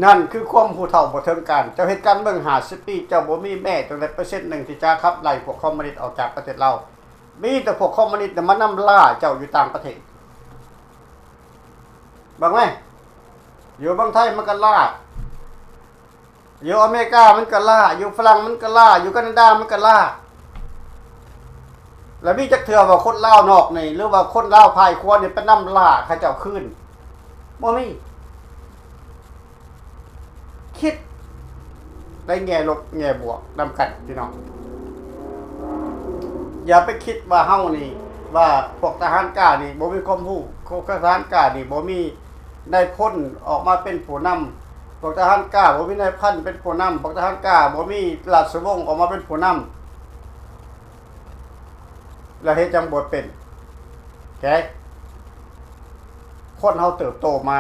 ນັ້ນຄືຄວາມຮູ້ເທົ່າບໍ່ເຖິງການ. ເຈົ້າເຮັດການເມືອງຫ້າສິບປີ, ເຈົ້າບໍ່ມີແມ້ແຕ່ເປີເຊັນໜຶ່ງທີ່ຈະຂັບໄລ່ພວກຄອມມູນິດອອກຈາກປະເທດລາວ. ມີແຕ່ພວກຄອມມູນິດນະມານຳລ່າເຈົ້າຢູ່ຕ່າງປະເທດ. ເບິ່ງແມ້, ຢູ່ເມືອງໄທມັນກໍລ່າ, ຢູ່ອາເມລິກາມັນກໍລ່າ, ຢູ່ຝຣັ່ງມັນກໍລ່າ, ຢູ່ການາດາມັນກໍລ່າ. ແລ້ວມີຈັກເທື່ອວ່າຄົນລາວນອກນີ້ ຫຼືວ່າຄົນລາວພາຍຄົວນີ້ໄປນຳລ່າເຂົາເຈົ້າຄືນ? ບໍ່ມີ. ຄິດໃນແງ່ລົບແງ່ບວກນຳກັນພີ່ນ້ອງ. ຢ່າໄປຄິດວ່າເຮົານີ້ ວ່າພວກທະຫານກ້ານີ້ບໍ່ມີຄວາມຮູ້, ພວກທະຫານກ້ານີ້ບໍ່ມີນາຍພົນອອກມາເປັນຜູ້ນຳ, ພວກທະຫານກ້າບໍ່ມີນາຍພັນເປັນຜູ້ນຳ, ພວກທະຫານກ້າບໍ່ມີລາຊະວົງອອກມາເປັນຜູ້ນຳ. ແລ້ວເຮັດຫຍັງບໍ່ເປັນ? ແກ ຄົນເຮົາເຕີບໂຕມາ,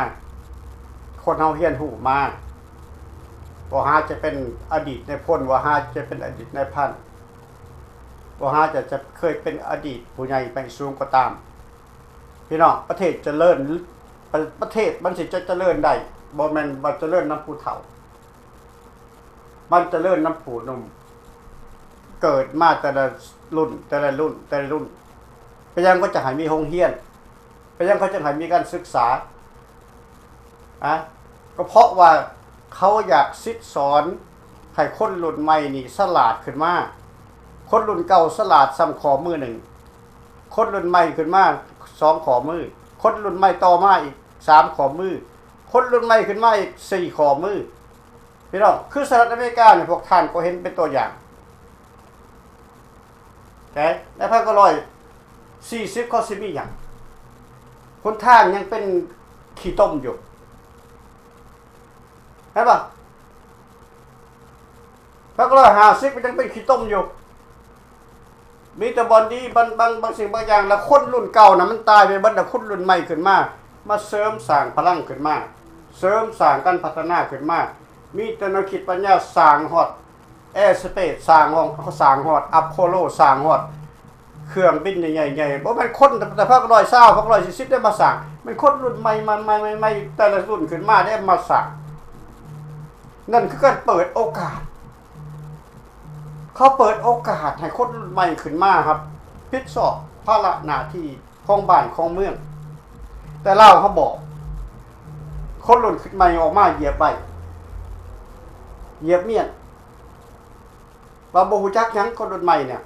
ຄົນເຮົາຮຽນຮູ້ມາ, ບໍ່ຫາຈະເປັນອະດີດນາຍພົນ, ບໍ່ຫາຈະເປັນອະດີດນາຍພັນ, ບໍ່ຫາຈະ ຈະເຄີຍເປັນອະດີດຜູ້ໃຫຍ່ໄປສູງກໍຕາມ. ພີ່ນ້ອງ, ປະເທດຈະເລີນ, ປະ ປະເທດມັນຊິຈະຈະເລີນໄດ້, ບໍ່ແມ່ນວ່າຈະເລີນນຳຜູ້ເຖົ້າ. ມັນຈະເລີນນຳຜູ້ໜຸ່ມ, ເກີດມາແຕ່ລະລຸ້ນ ແຕ່ລະລຸ້ນ ແຕ່ລະລຸ້ນ. ເປັນຫຍັງເຂົາຈະໃຫ້ມີໂຮງຮຽນ? ເປັນຫຍັງເຂົາຈຶ່ງໃຫ້ມີການສຶກສາ? ອະ ກໍເພາະວ່າເຂົາຢາກສິດສອນໃຫ້ຄົນລຸ້ນໃໝ່ນີ້ສະຫຼາດຂຶ້ນມາ. ຄົນລຸ້ນເກົ່າສະຫຼາດສ່ຳຂໍ້ມືໜຶ່ງ, ຄົນລຸ້ນໃໝ່ຂຶ້ນມາສອງຂໍ້ມື, ຄົນລຸ້ນໃໝ່ຕໍ່ມາອີກສາມຂໍ້ມື, ຄົນລຸ້ນໃໝ່ຂຶ້ນມາອີກສີ່ຂໍ້ມື. ພີ່ນ້ອງ, ຄືສະຫະລັດອາເມລິການີ້ ພວກທ່ານກໍເຫັນເປັນຕົວຢ່າງ. ແຕ່ໃນພັນເກົ້າຮ້ອຍສີ່ສິບ ເຂົາຊິມີຫຍັງ? ຫົນທາງຍັງເປັນຂີ້ຕົມຢູ່. ເຫັນບໍ່? ພັນເກົ້າຮ້ອຍຫ້າສິບ ມັນຍັງເປັນຂີ້ຕົມຢູ່. ມີແຕ່ບ່ອນດີ ບາງ ບາງ ບາງສິ່ງບາງຢ່າງ, ແລ້ວຄົນລຸ້ນເກົ່ານະ ມັນຕາຍໄປເບິດ, ແລ້ວຄົນລຸ້ນໃໝ່ຂຶ້ນມາ ມາເສີມສ້າງພະລັງຂຶ້ນມາ, ເສີມສ້າງການພັດທະນາຂຶ້ນມາ, ມີແຕ່ແນວຄິດປັນຍາສ້າງຮອດ ແອສະເປດສ້າງຮອດ ສ້າງຮອດອາໂປໂລ ສ້າງຮອດເຄື່ອງບິນໃຫຍ່ໆ ບໍ່ແມ່ນຄົນແຕ່ພັກຮ້ອຍຊາວ ພັກຮ້ອຍສີ່ສິບໄດ້ມາສ້າງ ແມ່ນຄົນລຸ້ນໃໝ່ ໃໝ່ໆ ແຕ່ລະລຸ້ນຂຶ້ນມາໄດ້ມາສ້າງ. ນັ້ນຄືການເປີດໂອກາດ ເຂົາເປີດໂອກາດໃຫ້ຄົນລຸ້ນໃໝ່ຂຶ້ນມາຮັບຜິດຊອບພາລະໜ້າທີ່ຂອງບ້ານຂອງເມືອງ. ແຕ່ລາວເຮົາບໍ່ ຄົນລຸ້ນໃໝ່ອອກມາຢຽບໄວ້ ຢຽບມ້ຽນ ວ່າບໍ່ຮູ້ຈັກຫຍັງ ຄົນລຸ້ນໃໝ່ນີ້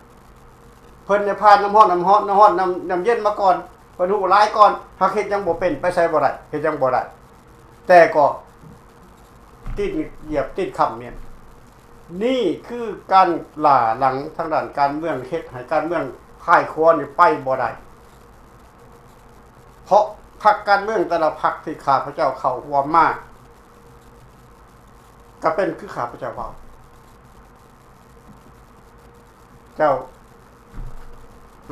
ເພິ່ນໄດ້ຜ່ານນ້ຳຮ້ອນ ນ້ຳຮ້ອນ ນ້ຳຮ້ອນ ນ້ຳ ນ້ຳເຢັນມາກ່ອນ ເພິ່ນຮູ້ຫຼາຍກ່ອນ ຫາກເຮັດຫຍັງບໍ່ເປັນ ໄປໃສບໍ່ໄດ້ ເຮັດຫຍັງບໍ່ໄດ້ ແຕ່ກໍຕີນຢຽບຕີນຄ້ຳມ້ຽນ. ນີ້ຄືການຫຼ້າຫຼັງທາງດ້ານການເມືອງ ເຮັດໃຫ້ການເມືອງພາຍຂວານີ້ໄປບໍ່ໄດ້ ເພາະພັກການເມືອງແຕ່ລະພັກທີ່ຂ້າພະເຈົ້າເຂົ້າຮ່ວມມາ ກໍເປັນຄືຂ້າພະເຈົ້າເວົ້າ. ເຈົ້າ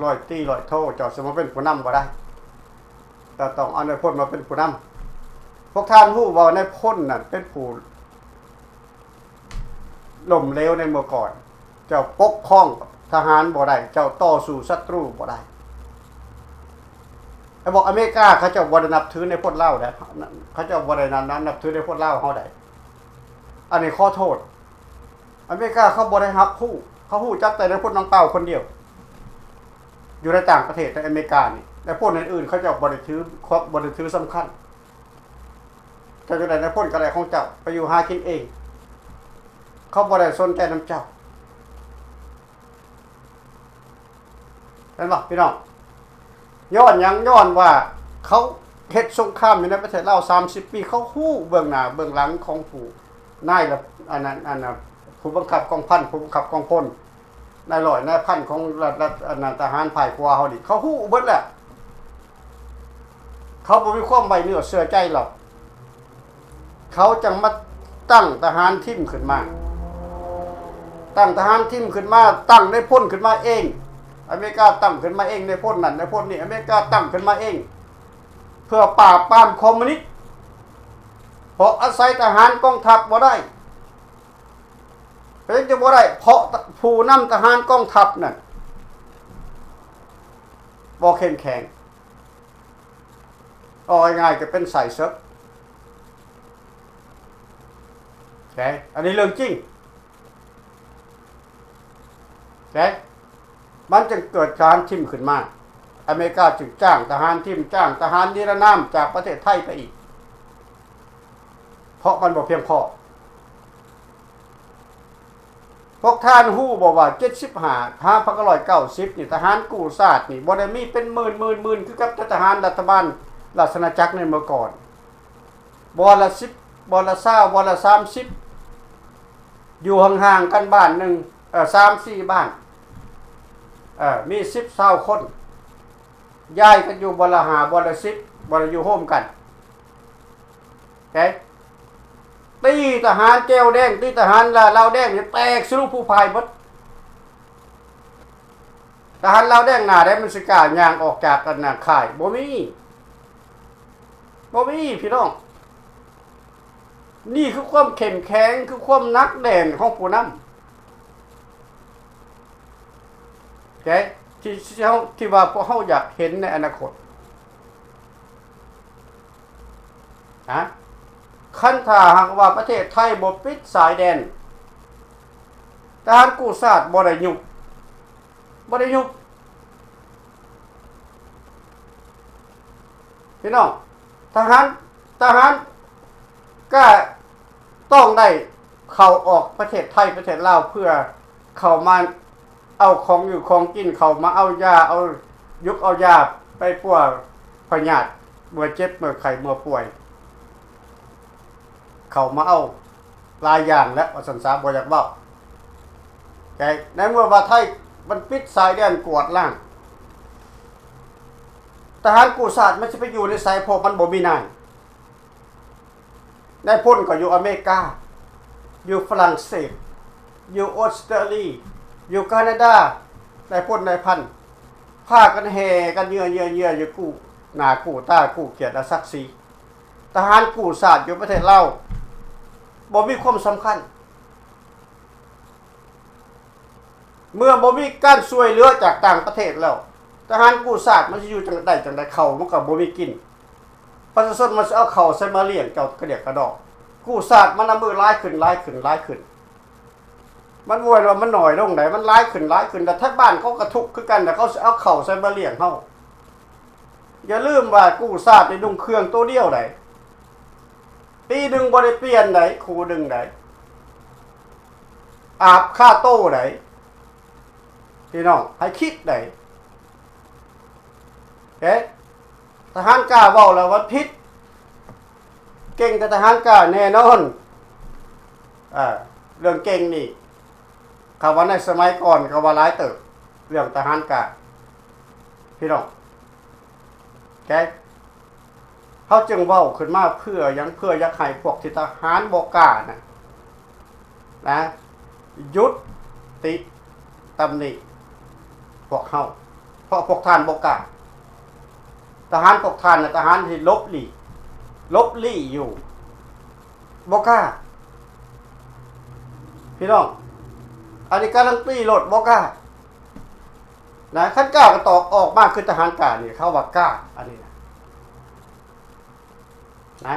ຮ້ອຍຕີ ຮ້ອຍໂທ ເຈົ້າຊິມາເປັນຜູ້ນຳບໍ່ໄດ້ ເຈົ້າຕ້ອງເອົານາຍພົນມາເປັນຜູ້ນຳ. ພວກທ່ານຮູ້ບໍ່ ນາຍພົນນັ້ນເປັນຜູ້ລົ້ມເຫຼວໃນເມື່ອກ່ອນ. ເຈົ້າປົກຄອງທະຫານບໍ່ໄດ້ ເຈົ້າຕໍ່ສູ້ສັດຕູບໍ່ໄດ້. ແລ້ວບອກອາເມລິກາ ເຂົາເຈົ້າບໍ່ໄດ້ນັບຖືນາຍພົນລາວໃດ ເຂົາເຈົ້າບໍ່ໄດ້ນັບ ນັບຖືນາຍພົນລາວເຮົາໃດ. ອັນນີ້ຂໍໂທດ ອາເມລິກາເຂົາບໍ່ໄດ້ຮັບຮູ້ ເຂົາຮູ້ຈັກແຕ່ນາຍພົນນອງເປົາຄົນດຽວ ຢູ່ໃນຕ່າງປະເທດ ໃນອາເມລິການີ້ ນາຍພົນອື່ນໆ ເຂົາເຈົ້າບໍ່ໄດ້ຖື ບໍ່ໄດ້ຖືສຳຄັນ. ເຈົ້າຈະໄດ້ນາຍພົນກໍໄດ້ຂອງເຈົ້າ ໄປຢູ່ຫາກິນເອງ ເຂົາບໍ່ໄດ້ສົນໃຈນຳເຈົ້າ. ແມ່ນບໍ່ພີ່ນ້ອງ? ຍ້ອນຫຍັງ? ຍ້ອນວ່າເຂົາເຮັດສົງຄາມຢູ່ໃນປະເທດລາວສາມສິບປີ ເຂົາຮູ້ເບື້ອງໜ້າເບື້ອງຫຼັງຂອງຜູ້ນາຍລະ ອັນນັ້ນ ອັນນັ້ນ ຜູ້ບັງຄັບກອງພັນ ຜູ້ບັງຄັບກອງພົນ ນາຍຮ້ອຍນາຍພັນຂອງລັດ ລັດ ອັນນັ້ນ ທະຫານພາຍຂວາເຮົານີ້ ເຂົາຮູ້ເບິດແລ້ວ. ເຂົາບໍ່ມີຄວາມໄວ້ເນື້ອເຊື່ອໃຈລາວ. ເຂົາຈັ່ງມາຕັ້ງທະຫານທີມຂຶ້ນມາ ຕັ້ງທະຫານທີມຂຶ້ນມາ ຕັ້ງນາຍພົນຂຶ້ນມາເອງ. ອາເມລິກາຕັ້ງຂຶ້ນມາເອງ ນາຍພົນນັ້ນນາຍພົນນີ້ ອາເມລິກາຕັ້ງຂຶ້ນມາເອງ ເພື່ອປາບປາມຄອມມູນິດ ເພາະອາໄສທະຫານກອງທັບບໍ່ໄດ້. ເປັນຫຍັງຈຶ່ງບໍ່ໄດ້? ເພາະຜູ້ນຳທະຫານກອງທັບນັ້ນບໍ່ເຂັ້ມແຂງ. ເວົ້າງ່າຍໆ ກໍເປັນໄສ້ເສິກ. ເອີ ອັນນີ້ເລື່ອງຈິງ. ເອີ ມັນຈຶ່ງເກີດການທີມຂຶ້ນມາ. ອາເມລິກາຈຶ່ງຈ້າງທະຫານທີມ, ຈ້າງທະຫານນິລະນາມຈາກປະເທດໄທໄປອີກ, ເພາະມັນບໍ່ພຽງພໍ. ພວກທ່ານຮູ້ບໍ່ວ່າ ເຈັດສິບຫ້າຫາພັນເກົ້າຮ້ອຍເກົ້າສິບນີ້ ທະຫານກູ້ຊາດນີ້ບໍ່ໄດ້ມີເປັນໝື່ນໆໆ ຄືກັບທະຫານລັດຖະບານລາຊະອານາຈັກໃນເມື່ອກ່ອນ. ບ່ອນລະສິບ, ບ່ອນລະຊາວ, ບ່ອນລະສາມສິບ, ຢູ່ຫ່າງໆກັນບ້ານໜຶ່ງ, ເອີ, ສາມສີ່ບ້ານ, ເອີ, ມີສິບຊາວຄົນ, ຍ້າຍກັນຢູ່ບ່ອນລະຫ້າ, ບ່ອນລະສິບ, ບໍ່ໄດ້ຢູ່ໂຮມກັນ. ເອີ ຕີທະຫານແກວແດງ, ຕີທະຫານລາວແດງນີ້ແຕກສະຫຼຸບຜູ້ພາຍເບິດ. ທະຫານລາວແດງໜ້າໃດມັນຊິກ້າຍ່າງອອກຈາກອັນນາຄ້າຍ? ບໍ່ມີ, ບໍ່ມີ, ພີ່ນ້ອງ. ນີ້ຄືຄວາມເຂັ້ມແຂງ, ຄືຄວາມໜັກແໜ້ນຂອງຜູ້ນຳ. ເອີ ທີ່ ທີ່ເຮົາ ທີ່ວ່າພວກເຮົາຢາກເຫັນໃນອະນາຄົດ. ນະ ຄັນຖ້າຫາກວ່າປະເທດໄທບໍ່ປິດຊາຍແດນ, ທະຫານກູ້ຊາດບໍ່ໄດ້ຍຸບ, ບໍ່ໄດ້ຍຸບ. ພີ່ນ້ອງ, ທະຫານ, ທະຫານກໍຕ້ອງໄດ້ເຂົ້າອອກປະເທດໄທ, ປະເທດລາວ, ເພື່ອເຂົ້າມາ ເອົາຂອງຢູ່ຂອງກິນ, ເຂົ້າມາເອົາຢາ, ເອົາຢູກເອົາຢາໄປປົວພະຍາດ, ເມື່ອເຈັບ, ເມື່ອໄຂ້, ເມື່ອປ່ວຍ, ເຂົ້າມາເອົາຫຼາຍຢ່າງແຫຼະ ວ່າຊັ້ນສາ, ບໍ່ຢາກເວົ້າ. ແຕ່ໃນເມື່ອວ່າໄທມັນປິດຊາຍແດນກວາດລ້າງ, ທະຫານກູ້ຊາດມັນຊິໄປຢູ່ໃນໃສ? ເພາະມັນບໍ່ມີນາຍ. ນາຍພົນກໍຢູ່ອາເມລິກາ, ຢູ່ຝຣັ່ງເສດ, ຢູ່ອົດສະຕາລີ, ຢູ່ການາດາ, ນາຍພົນນາຍພັນ ພາກັນແຫ່ກັນເຍືອໆໆ ຢູ່ກູ້ໜ້າກູ້ຕາ, ກູ້ກຽດແລະສັກສີ. ທະຫານກູ້ຊາດຢູ່ປະເທດລາວບໍ່ມີຄວາມສຳຄັນ. ເມື່ອບໍ່ມີການຊ່ວຍເຫຼືອຈາກຕ່າງປະເທດແລ້ວ ທະຫານກູ້ຊາດມັນຊິຢູ່ຈັ່ງໃດຈັ່ງໃດ? ເຂົ້າມັນກໍບໍ່ມີກິນ. ປະຊາຊົນມັນຊິເອົາເຂົ້າໃສມາລ້ຽງເຈົ້າກະດຽກກະດໍ້? ກູ້ຊາດມັນນະມື້ຫຼາຍຂຶ້ນ, ຫຼາຍຂຶ້ນ, ຫຼາຍຂຶ້ນ. ມັນບໍ່ແມ່ນວ່າມັນໜ້ອຍລົງໃດ, ມັນຫຼາຍຂຶ້ນ, ຫຼາຍຂຶ້ນ. ແລ້ວໄທບ້ານເຂົາກໍທຸກຄືກັນ, ແລ້ວເຂົາຊິເອົາເຂົ້າໃສມາລ້ຽງເຮົາ? ຢ່າລືມວ່າກູ້ຊາດນີ້ນຸ່ງເຄື່ອງໂຕດຽວໃດ, ປີໜຶ່ງບໍ່ໄດ້ປ່ຽນໃດ, ຄູ່ໜຶ່ງໃດ, ອາບຄາໂຕໃດ. ພີ່ນ້ອງໃຫ້ຄິດໄດ້. ເອີ ທະຫານກ້າເວົ້າແລ້ວວ່າຜິດ, ເກັ່ງແຕ່ທະຫານກ້າແນ່ນອນ. ເອີ ເລື່ອງເກັ່ງນີ້ ຄຳວ່າໃນສະໄໝກ່ອນກໍວ່າຫຼາຍເຕີບ ເລື່ອງທະຫານກ້າ ພີ່ນ້ອງ. ເອີ ເຮົາຈຶ່ງເວົ້າຂຶ້ນມາເພື່ອຫຍັງ? ເພື່ອຢາກໃຫ້ພວກທີ່ທະຫານບໍ່ກ້ານະ ນະ ຢຸດຕິຕຳໜິພວກເຮົາ, ເພາະພວກທ່ານບໍ່ກ້າ. ທະຫານພວກທ່ານນະ ທະຫານທີ່ຫຼົບຫຼີກ, ຫຼົບຫຼີ້ຢູ່, ບໍ່ກ້າ ພີ່ນ້ອງ. ອັນນີ້ກາລັນຕີໂລດ, ບໍ່ກ້ານະ. ຄັນກ້າກໍຕອບອອກມາຄືທະຫານກ້ານີ້, ເຂົາວ່າກ້າ ອັນນີ້ນະ. ນະ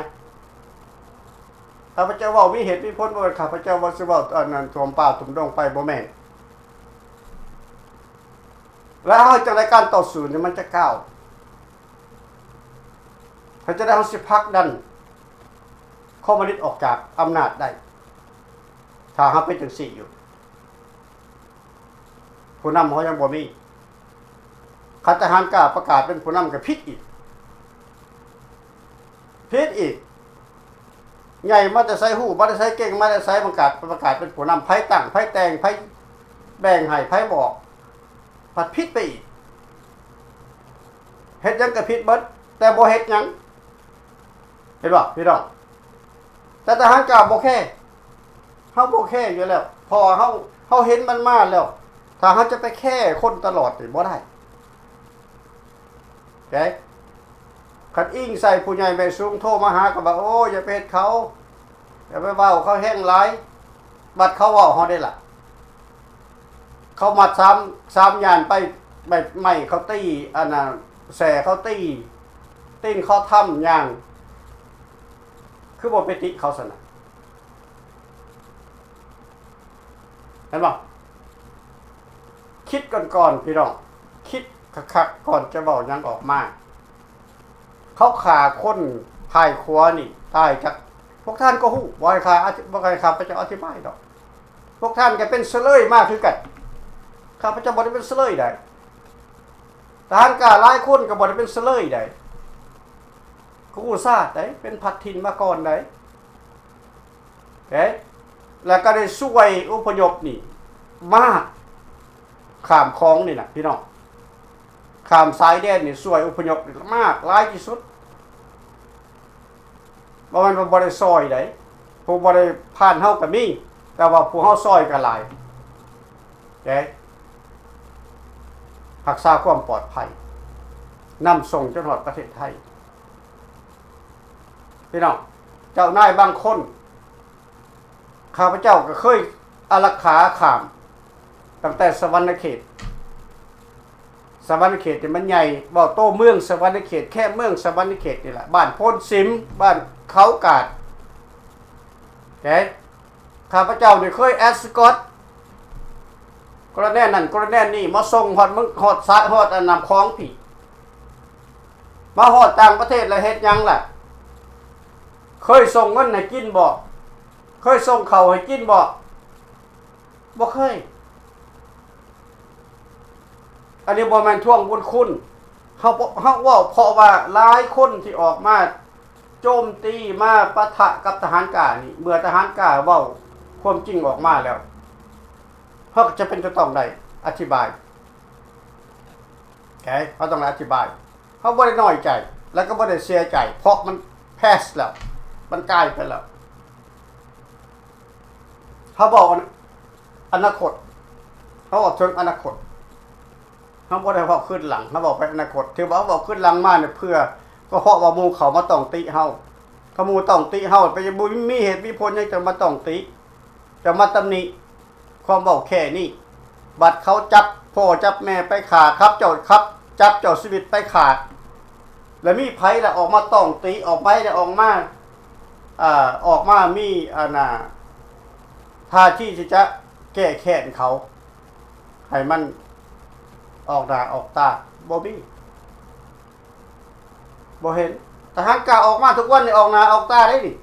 ຂ້າພະເຈົ້າເວົ້າມີເຫດມີຜົນ, ບໍ່ແມ່ນຂ້າພະເຈົ້າວ່າຊິເວົ້າອັນນັ້ນ ຖ້ວມປ່າຖ້ວມດົງໄປ, ບໍ່ແມ່ນ. ແລ້ວເຮົາເຮັດຈັ່ງໃດການຕໍ່ສູ້ນີ້ມັນຈະກ້າວ? ເຮັດຈັ່ງໃດເຮົາຊິຜັກດັນຄອມມູນິດອອກຈາກອຳນາດໄດ້? ຖ້າເຮົາເປັນຈັ່ງຊີ້ຢູ່ ຜູ້ນຳເຮົາຍັງບໍ່ມີ. ຄັນທະຫານກ້າປະກາດເປັນຜູ້ນຳກໍຜິດອີກ, ຜິດອີກ. ໃຫຍ່ມາແຕ່ໃສ, ຮູ້ມາແຕ່ໃສ, ເກັ່ງມາແຕ່ໃສ, ປະກາດ, ປະກາດເປັນຜູ້ນຳ, ໃຜຕັ້ງ, ໃຜແຕ່ງ, ໃຜແບ່ງໃຫ້, ໃຜບອກ, ພັດຜິດໄປອີກ. ເຮັດຫຍັງກໍຜິດເບິດ, ແຕ່ບໍ່ເຮັດຫຍັງ. ເຫັນບໍ່ພີ່ນ້ອງ? ແຕ່ທະຫານກ້າບໍ່ແຄ, ເຮົາບໍ່ແຄຢູ່ແລ້ວ, ເພາະວ່າເຮົາ, ເຮົາເຫັນມັນມາແລ້ວ. ຖ້າເຮົາຈະໄປແຄຄົນຕະຫຼອດນີ້ບໍ່ໄດ້. ເອີ ຄັນອີງໃສ່ຜູ້ໃຫຍ່ແມ່ສູງໂທມາຫາກໍວ່າ ໂອ້ ຢ່າໄປເຮັດເຂົາ, ຢ່າໄປເວົ້າເຂົາແຮງຫຼາຍ. ບັດເຂົາເວົ້າເຮົາເດ້ລະ, ເຂົາມັດສາມ, ສາມຢ່ານໄປ, ໄມ້, ໄມ້ເຂົາຕີ, ອັນນ່າ ແສ້ເຂົາຕີ, ຕີນເຂົາທຳຫຍັງ, ຄືບໍ່ໄປຕິເຂົາຊັ້ນນະ? ເຫັນບໍ່? ຄິດກ່ອນໆ ພີ່ນ້ອງ, ຄິດຄັກໆ ກ່ອນຈະເວົ້າຫຍັງອອກມາ. ເຂົາຂ້າຄົນທ້າຍຂວານີ້ຕາຍຈັກ, ພວກທ່ານກໍຮູ້, ບໍ່ໃຫ້ຂ້າອະທິ, ບໍ່ໃຫ້ຂ້າພະເຈົ້າອະທິບາຍດອກ. ພວກທ່ານກໍເປັນສະເລີຍມາຄືກັນ, ຂ້າພະເຈົ້າບໍ່ໄດ້ເປັນສະເລີຍໃດ. ທະຫານກ້າຫຼາຍຄົນກໍບໍ່ໄດ້ເປັນສະເລີຍໃດ, ກູ້ຊາດໃດ, ເປັນພັດຖິ່ນມາກ່ອນໃດ. ເອີ ແລ້ວກໍໄດ້ຊ່ວຍອົບພະຍົບນີ້ມາ ຂ້າມຂອງນີ້ນະ ພີ່ນ້ອງ, ຂ້າມຊາຍແດນນີ້ ຊ່ວຍອົບພະຍົບມາຫຼາຍທີ່ສຸດ. ບໍ່ແມ່ນວ່າບໍ່ໄດ້ຊ່ອຍໃດ, ຜູ້ບໍ່ໄດ້ຜ່ານເຮົາກໍມີ, ແຕ່ວ່າຜູ້ເຮົາຊ່ອຍກໍຫຼາຍເດ້. ຮັກສາຄວາມປອດໄພ, ນຳສົ່ງຈົນຮອດປະເທດໄທ. ພີ່ນ້ອງ, ເຈົ້ານາຍບາງຄົນ ຂ້າພະເຈົ້າກໍເຄີຍອາລັກຂາຂ້າມຕັ້ງແຕ່ສະຫວັນນະເຂດ. ສະຫວັນນະເຂດນີ້ມັນໃຫຍ່, ເວົ້າໂຕເມືອງສະຫວັນນະເຂດ, ແຄມເມືອງສະຫວັນນະເຂດນີ້ແຫຼະ, ບ້ານໂພນສິມ, ບ້ານເຂົາກາດ. ເອີ ຂ້າພະເຈົ້ານີ້ເຄີຍແອັດສະກອດກະລະແນນັ້ນກະລະແນນີ້ ມາສົ່ງຮອດເມືອງ, ຮອດສາຍ, ຮອດອັນນ້ຳຂອງພີ້. ມາຮອດຕ່າງປະເທດແລ້ວເຮັດຫຍັງລະ? ເຄີຍສົ່ງເງິນໃຫ້ກິນບໍ່? ເຄີຍສົ່ງເຂົ້າໃຫ້ກິນບໍ່? ບໍ່ເຄີຍ. ອັນນີ້ບໍ່ແມ່ນທວງບຸນຄຸນ. ເຮົາ, ເຮົາເວົ້າເພາະວ່າຫຼາຍຄົນທີ່ອອກມາໂຈມຕີ, ມາປະທະກັບທະຫານກ້ານີ້, ເມື່ອທະຫານກ້າເວົ້າຄວາມຈິງອອກມາແລ້ວ, ເຮົາກໍຈຳເປັນຈະຕ້ອງໄດ້ອະທິບາຍ. ເຮົາຕ້ອງໄດ້ອະທິບາຍ. ເຮົາບໍ່ໄດ້ນ້ອຍໃຈ ແລ້ວກໍບໍ່ໄດ້ເສຍໃຈ ເພາະມັນ past ແລ້ວ, ມັນກາຍໄປແລ້ວ. ເຮົາເວົ້າອະນາຄົດ, ເຮົາເວົ້າເຖິງອະນາຄົດ, ເຮົາບໍ່ໄດ້ເວົ້າຄືນຫຼັງ, ເຮົາເວົ້າໄປອະນາຄົດ. ທີ່ວ່າເວົ້າຄືນຫຼັງມານີ້ ເພື່ອ ກໍເພາະວ່າໝູ່ເຂົາມາຕ້ອງຕິເຮົາ. ຖ້າໝູ່ຕ້ອງຕິເຮົາ ໄປ ບໍ່ມີເຫດມີຜົນຫຍັງຈະມາຕ້ອງຕິ, ຈະມາຕຳໜິ. ຄວາມເວົ້າແຄ່ນີ້ ບັດເຂົາຈັບພໍ່ຈັບແມ່ໄປຂ້າ ຂັບເຈົ້າ ຂັບ ຈັບເຈົ້າຊີວິດໄປຂ້າ ແລ້ວມີໃຜລະອອກມາຕ້ອງຕີ ອອກໄປ ແລ້ວອອກມາ ເອີ ອອກມາມີ ອັນນ່າ ທ່າທີທີ່ຈະແກ້ແຄ້ນເຂົາ ໃຫ້ມັນອອກໜ້າອອກຕາ? ບໍ່ມີ ບໍ່ເຫັນ. ທະຫານກ້າອອກມາທຸກວັນນີ້ ອອກໜ້າອອກຕາເດ້ນີ້.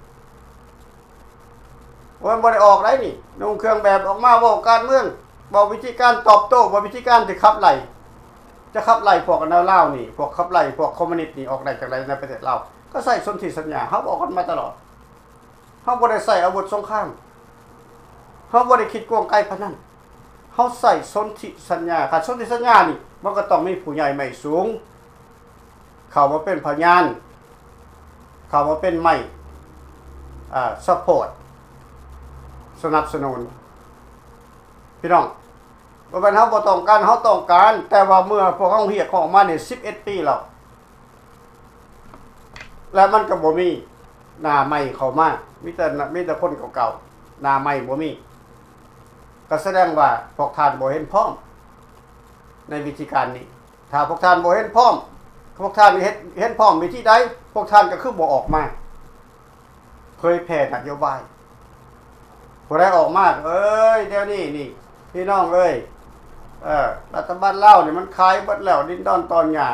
ໂອ້ຍ ບໍ່ໄດ້ອອກໄດ໋ນີ້ ນຸ່ງເຄື່ອງແບບອອກມາເວົ້າການເມືອງ ເວົ້າວິທີການຕອບໂຕ້ ເວົ້າວິທີການທີ່ຂັບໄລ່ ຈະຂັບໄລ່ພວກອັນລາວນີ້ ພວກຂັບໄລ່ພວກຄອມມູນິດນີ້ອອກໄດ້ຈັ່ງໃດໃນປະເທດລາວ? ກໍໃຊ້ສົນທິສັນຍາ ເຮົາເວົ້າກັນມາຕະຫຼອດ. ເຮົາບໍ່ໄດ້ໃຊ້ອາວຸດສົງຄາມ ເຮົາບໍ່ໄດ້ຄິດກວາງໄກປານນັ້ນ. ເຮົາໃຊ້ສົນທິສັນຍາ ຄັນສົນທິສັນຍານີ້ ມັນກໍຕ້ອງມີຜູ້ໃຫຍ່ໄມ້ສູງ ເຂົ້າມາເປັນພະຍານ ເຂົ້າມາເປັນໄມ້ ອາ ຊັບພອດ ສະໜັບສະໜູນ. ພີ່ນ້ອງ ບໍ່ແມ່ນເຮົາບໍ່ຕ້ອງການ ເຮົາຕ້ອງການ ແຕ່ວ່າເມື່ອພວກເຮົາຮຽກຮ້ອງມານີ້ສິບເອັດປີແລ້ວ ແລະ ມັນກໍບໍ່ມີໜ້າໃໝ່ເຂົ້າມາ ມີແຕ່ ມີແຕ່ຄົນເກົ່າໆ ໜ້າໃໝ່ບໍ່ມີ ກໍສະແດງວ່າພວກທ່ານບໍ່ເຫັນພ້ອມໃນວິທີການນີ້. ຖ້າພວກທ່ານບໍ່ເຫັນພ້ອມ ພວກທ່ານເຮັດ ເຫັນພ້ອມວິທີໃດ ພວກທ່ານກໍຄືບໍ່ອອກມາເຜີຍແຜ່ນະໂຍບາຍ. ຜູ້ໃດອອກມາ ເອີຍ ດຽວນີ້ນີ້ ພີ່ນ້ອງເອີຍ ເອີ ລັດຖະບານລາວນີ້ມັນຂາຍເບິດແລ້ວ ດິນດອນຕອນຫຍ້າ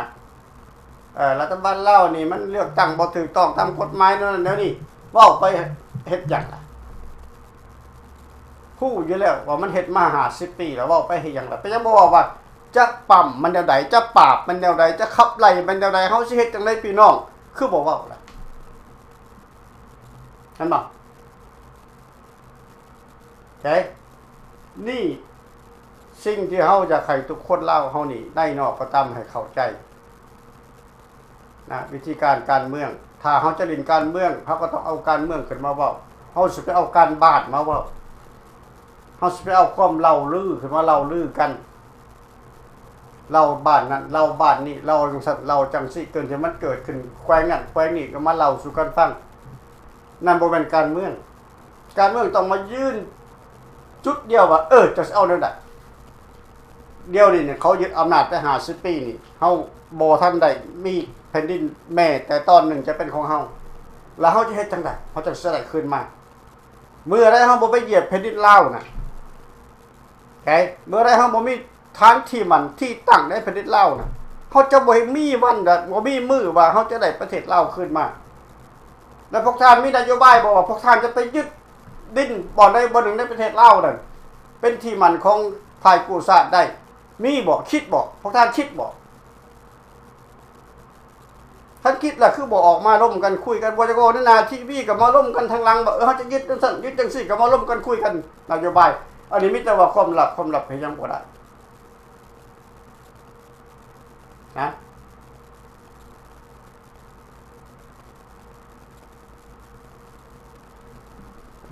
ເອີ ລັດຖະບານລາວນີ້ມັນເລືອກຕັ້ງບໍ່ຖືກຕ້ອງຕາມກົດໝາຍ ແນວນັ້ນແນວນີ້ ເວົ້າໄປເຮັດຫຍັງລະ? ຮູ້ຢູ່ແລ້ວວ່າມັນເຮັດມາຫ້າສິບປີແລ້ວ ເວົ້າໄປເຮັດຫຍັງລະ? ເປັນຫຍັງບໍ່ເວົ້າວ່າຈະປ້ຳມັນແນວໃດ ຈະປາບມັນແນວໃດ ຈະຂັບໄລ່ມັນແນວໃດ ເຮົາຊິເຮັດຈັ່ງໃດພີ່ນ້ອງ ຄືບໍ່ເວົ້າລະ? ເຫັນບໍ່? ໃຈ ນີ້ສິ່ງທີ່ເຮົາຢາກໃຫ້ທຸກຄົນລາວເຮົານີ້ ໃນນອກກໍຕາມ ໃຫ້ເຂົ້າໃຈນະ ວິທີການການເມືອງ. ຖ້າເຮົາຈະຫຼິ້ນການເມືອງ ເຮົາກໍຕ້ອງເອົາການເມືອງຂຶ້ນມາເວົ້າ. ເຮົາຊິໄປເອົາການບ້ານມາເວົ້າ. ເຮົາຊິໄປເອົາຄວາມເລົ່າລືຂຶ້ນມາເລົ່າລືກັນ. ເລົ່າບ້ານນັ້ນ ເລົ່າບ້ານນີ້ ເລົ່າຈັ່ງຊັ້ນ ເລົ່າຈັ່ງຊີ້ ຈົນທີ່ມັນເກີດຂຶ້ນແຂວງນັ້ນແຂວງນີ້ ກໍມາເລົ່າສູ່ກັນຟັງ. ນັ້ນບໍ່ແມ່ນການເມືອງ. ການເມືອງຕ້ອງມາຢືນຈຸດດຽວວ່າ ເອີ ເຈົ້າຊິເອົາແນວໃດ? ດຽວນີ້ເຂົາຍຶດອຳນາດໄປຫ້າສິບປີນີ້ ເຮົາບໍ່ທັນໄດ້ມີແຜ່ນດິນແມ້ແຕ່ຕອນໜຶ່ງຈະເປັນຂອງເຮົາ ແລ້ວເຮົາຈະເຮັດຈັ່ງໃດ ເຮົາຈັ່ງຊິໄດ້ຄືນມາ? ເມື່ອໃດເຮົາບໍ່ໄປຢຽບແຜ່ນດິນລາວນະ ເມື່ອໃດເຮົາບໍ່ມີ ຖານທີ່ໝັ້ນທີ່ຕັ້ງໃນແຜ່ນດິນລາວນະ ເຮົາຈະບໍ່ມີວັນ ແລະ ບໍ່ມີມື້ວ່າເຮົາຈະໄດ້ປະເທດລາວຄືນມາ. ແລະ ພວກທ່ານມີນະໂຍບາຍບໍ່ວ່າພວກທ່ານຈະໄປຍຶດດິນບ່ອນໃດບ່ອນໜຶ່ງໃນປະເທດລາວນັ້ນ ເປັນທີ່ໝັ້ນຂອງຝ່າຍກູ້ຊາດໄດ້? ມີບໍ່? ຄິດບໍ່? ພວກທ່ານຄິດບໍ່? ຄັນຄິດລະຄືບໍ່ອອກມາລົມກັນຄຸຍກັນ ບໍ່ຢາກເວົ້າໃນໜ້າທີວີ ກໍມາລົມກັນທາງຫຼັງວ່າ ເອີ ເຮົາຈະຍຶດຈັ່ງຊັ້ນ ຍຶດຈັ່ງຊີ້ ກໍມາລົມກັນຄຸຍກັນນະໂຍບາຍ. ອັນນີ້ມີແຕ່ວ່າຄວາມລັບ ຄວາມລັບເຮັດຫຍັງບໍ່ໄດ້ນະ.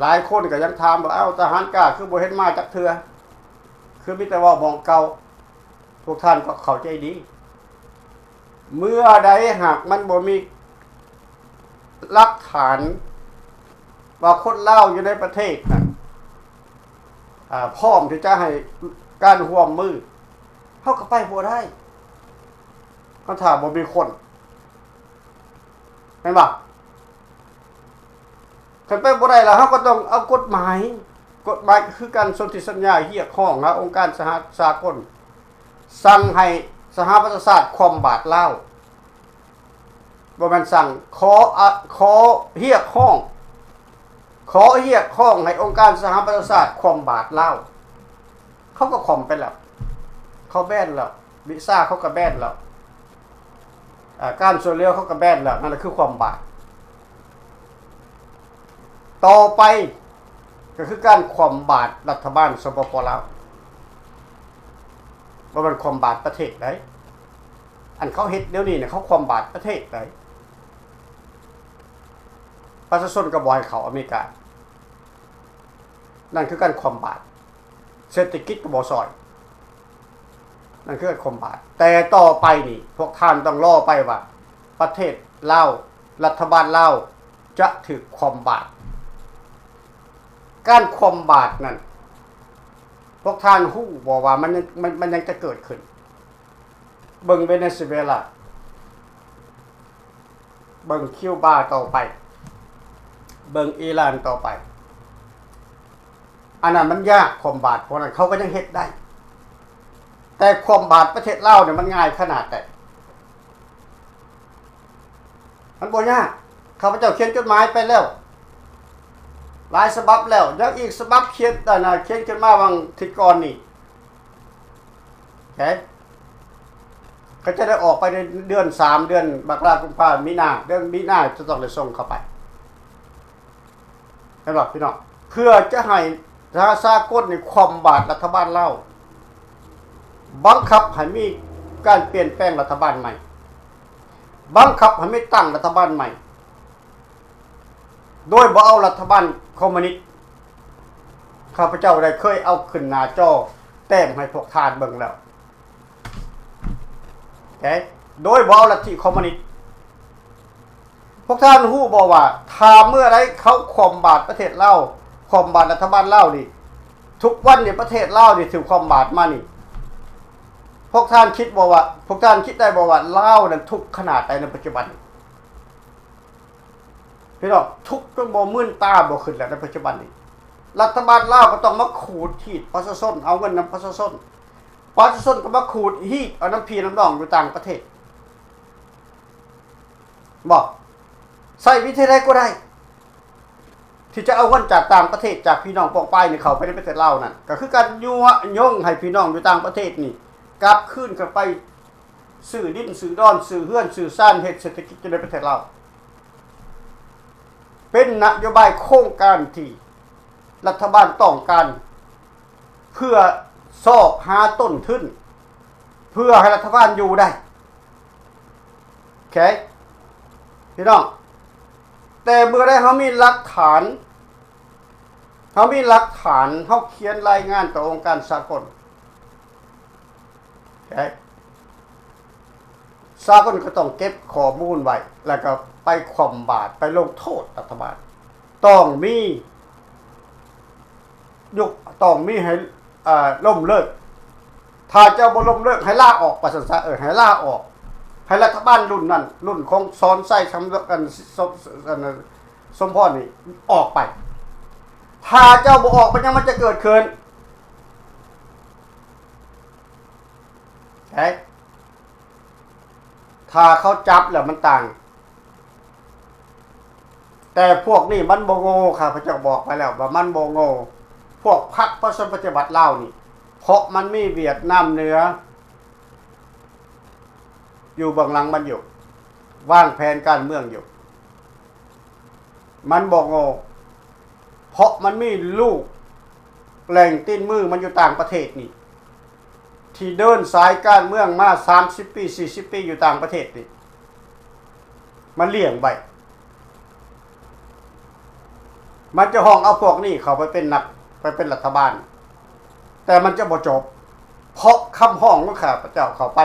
ຫຼາຍຄົນກໍຍັງຖາມວ່າ ເອົ້າ ທະຫານກ້າຄືບໍ່ເຫັນມາຈັກເທື່ອ ຄືມີແຕ່ເວົ້າໝ່ອງເກົ່າ? ພວກທ່ານກໍເຂົ້າໃຈດີ ເມື່ອໃດຫາກມັນບໍ່ມີຫຼັກຖານວ່າຄົນລາວຢູ່ໃນປະເທດນັ້ນ ອາ ພ້ອມທີ່ຈະໃຫ້ການຮ່ວມມື ເຮົາກໍໄປບໍ່ໄດ້ ຄັນຖ້າບໍ່ມີຄົນ ແມ່ນບໍ່? ຄັນໄປບໍ່ໄດ້ລະ ເຮົາກໍຕ້ອງເອົາກົດໝາຍ, ກົດໝາຍກໍຄືການສົນທິສັນຍາຮຽກຮ້ອງຫາອົງການສະຫະສາກົນ, ສັ່ງໃຫ້ສະຫະປະຊາຊາດຄວ່ຳບາດລາວ, ບໍ່ແມ່ນສັ່ງ, ຂໍອະ, ຂໍຮຽກຮ້ອງ, ຂໍຮຽກຮ້ອງໃຫ້ອົງການສະຫະປະຊາຊາດຄວ່ຳບາດລາວ. ເຂົາກໍຄວ່ຳໄປແລ້ວ, ເຂົາແບນແລ້ວ, ວີຊາເຂົາກໍແບນແລ້ວ, ອາ ການຊ່ວຍເຫຼືອເຂົາກໍແບນແລ້ວ, ນັ້ນລະຄືຄວ່ຳບາດ. ຕໍ່ໄປກໍຄືການຄວ່ຳບາດລັດຖະບານ ສປປ ລາວ, ບໍ່ແມ່ນຄວ່ຳບາດປະເທດໃດ. ອັນເຂົາເຮັດດຽວນີ້ນະ ເຂົາຄວ່ຳບາດປະເທດໃດ. ປະຊາຊົນກໍບໍ່ໃຫ້ເຂົ້າອາເມລິກາ, ນັ້ນຄືການຄວ່ຳບາດ. ເສດຖະກິດກໍບໍ່ຊ່ອຍ, ນັ້ນຄືຄວ່ຳບາດ. ແຕ່ຕໍ່ໄປນີ້ ພວກທ່ານຕ້ອງລໍໄປວ່າ ປະເທດລາວ, ລັດຖະບານລາວຈະຖືກຄວ່ຳບາດ. ການຄວ່ຳບາດນັ້ນ ພວກທ່ານຮູ້ບໍ່ວ່າມັນຍັງ ມັນ ມັນຍັງຈະເກີດຂຶ້ນ? ເບິ່ງເວເນຊູເອລາ, ເບິ່ງຄິວບາຕໍ່ໄປ, ເບິ່ງອີຣານຕໍ່ໄປ. ອັນນັ້ນມັນຍາກ, ຄວາມບາດພວກນັ້ນເຂົາກໍຍັງເຮັດໄດ້, ແຕ່ຄວາມບາດປະເທດລາວນີ້ມັນງ່າຍຂະໜາດໃດ? ມັນບໍ່ຍາກ. ຂ້າພະເຈົ້າຂຽນຈົດໝາຍໄປແລ້ວຫຼາຍສະບັບແລ້ວ, ຍັງອີກສະບັບຂຽນ ອັນນ່າ ຂຽນຂຶ້ນມາຫວ່າງທິດກ່ອນນີ້. ເອີ ກໍຈະໄດ້ອອກໄປໃນເດືອນສາມ ເດືອນມະກະລາ ກຸມພາ ມີນາ, ເດືອນມີນາຈະຕ້ອງໄດ້ສົ່ງເຂົ້າໄປ. ເຫັນບໍ່ພີ່ນ້ອງ? ເພື່ອຈະໃຫ້ສະຫະສາກົນນີ້ຄວ່ຳບາດລັດຖະບານລາວ, ບັງຄັບໃຫ້ມີການປ່ຽນແປງລັດຖະບານໃໝ່, ບັງຄັບໃຫ້ມີຕັ້ງລັດຖະບານໃໝ່ ໂດຍບໍ່ເອົາລັດຖະບານຄອມມູນິດ. ຂ້າພະເຈົ້າໄດ້ເຄີຍເອົາຂຶ້ນໜ້າຈໍແຕ້ມໃຫ້ພວກທ່ານເບິ່ງແລ້ວ. ໂອເຄ ໂດຍບໍ່ເອົາລັດທິຄອມມູນິດ. ພວກທ່ານຮູ້ບໍ່ວ່າ ຖ້າເມື່ອໃດເຂົາຄວ່ຳບາດປະເທດລາວ, ຄວ່ຳບາດລັດຖະບານລາວນີ້, ທຸກວັນນີ້ປະເທດລາວນີ້ຖືກຄວ່ຳບາດມານີ້, ພວກທ່ານຄິດບໍ່ວ່າ, ພວກທ່ານຄິດໄດ້ບໍ່ວ່າລາວນັ້ນທຸກຂະໜາດໃດໃນປັດຈຸບັນ? ພີ່ນ້ອງ, ທຸກຈົນບໍ່ ມືນຕາບໍ່ຂຶ້ນແລ້ວໃນປັດຈຸບັນນີ້. ລັດຖະບານລາວກໍຕ້ອງມາຂູດຮີດປະຊາຊົນ, ເອົາເງິນນຳປະຊາຊົນ. ປະຊາຊົນກໍມາຂູດຮີດເອົານຳພີ່ນຳນ້ອງຢູ່ຕ່າງປະເທດ. ບໍ່ ໃຊ້ວິທີໃດກໍໄດ້ ທີ່ຈະເອົາເງິນຈາກຕ່າງປະເທດ, ຈາກພີ່ນ້ອງປ້ອງປາຍນີ້ເຂົ້າໄປໃນປະເທດລາວນັ້ນ, ກໍຄືການຍົວະຍົງໃຫ້ພີ່ນ້ອງຢູ່ຕ່າງປະເທດນີ້ກັບຄືນເຂົ້າໄປ ຊື້ດິນຊື້ດອນ, ຊື້ເຮືອນຊື້ຊານ, ເຮັດເສດຖະກິດຢູ່ໃນປະເທດລາວ. ເປັນນະໂຍບາຍໂຄງການທີ່ລັດຖະບານຕ້ອງການ ເພື່ອຊອກຫາຕົ້ນທຶນ ເພື່ອໃຫ້ລັດຖະບານຢູ່ໄດ້. ໂອເຄ ພີ່ນ້ອງ, ແຕ່ເມື່ອໃດເຮົາມີຫຼັກຖານ, ເຮົາມີຫຼັກຖານ, ເຮົາຂຽນລາຍງານຕໍ່ອົງການສາກົນ. ໂອເຄ ສາກົນກໍຕ້ອງເກັບຂໍ້ມູນໄວ້ ແລ້ວກໍໄປຄວ່ຳບາດ, ໄປລົງໂທດລັດຖະບານ. ຕ້ອງມີ ຍຸກ ຕ້ອງມີໃຫ້ ເອີ ລົ້ມເລີກ. ຖ້າເຈົ້າບໍ່ລົ້ມເລີກ, ໃຫ້ລາອອກ, ວ່າຊັ້ນຊະ, ເອີ ໃຫ້ລາອອກ, ໃຫ້ລັດຖະບານລຸ້ນນັ້ນ, ລຸ້ນຂອງສອນໄຊ ຄຳ ອັນ ສົມ ອັນ ສົມພອນນີ້ອອກໄປ. ຖ້າເຈົ້າບໍ່ອອກ, ເປັນຫຍັງມັນຈະເກີດຂຶ້ນ? ເອີ ຖ້າເຂົາຈັບແລ້ວມັນຕ່າງ. ແຕ່ພວກນີ້ມັນບໍ່ໂງ່, ຂ້າພະເຈົ້າບອກໄປແລ້ວວ່າມັນບໍ່ໂງ່. ພວກພັກປະຊາຊົນປະຕິວັດລາວນີ້, ເພາະມັນມີຫວຽດນາມເໜືອຢູ່ເບື້ອງຫຼັງມັນຢູ່, ວາງແຜນການເມືອງຢູ່. ມັນບໍ່ໂງ່, ເພາະມັນມີລູກແຫຼ່ງຕີນມືມັນຢູ່ຕ່າງປະເທດນີ້, ທີ່ເດີນສາຍການເມືອງມາສາມສິບປີ ສີ່ສິບປີຢູ່ຕ່າງປະເທດນີ້ ມາລ້ຽງໄວ້. ມັນຈະຮ້ອງເອົາພວກນີ້ເຂົ້າໄປເປັນນັກ, ໄປເປັນລັດຖະບານ, ແຕ່ມັນຈະບໍ່ຈົບ, ເພາະຄຳຮ້ອງຂອງຂ້າພະເຈົ້າເຂົ້າໄປ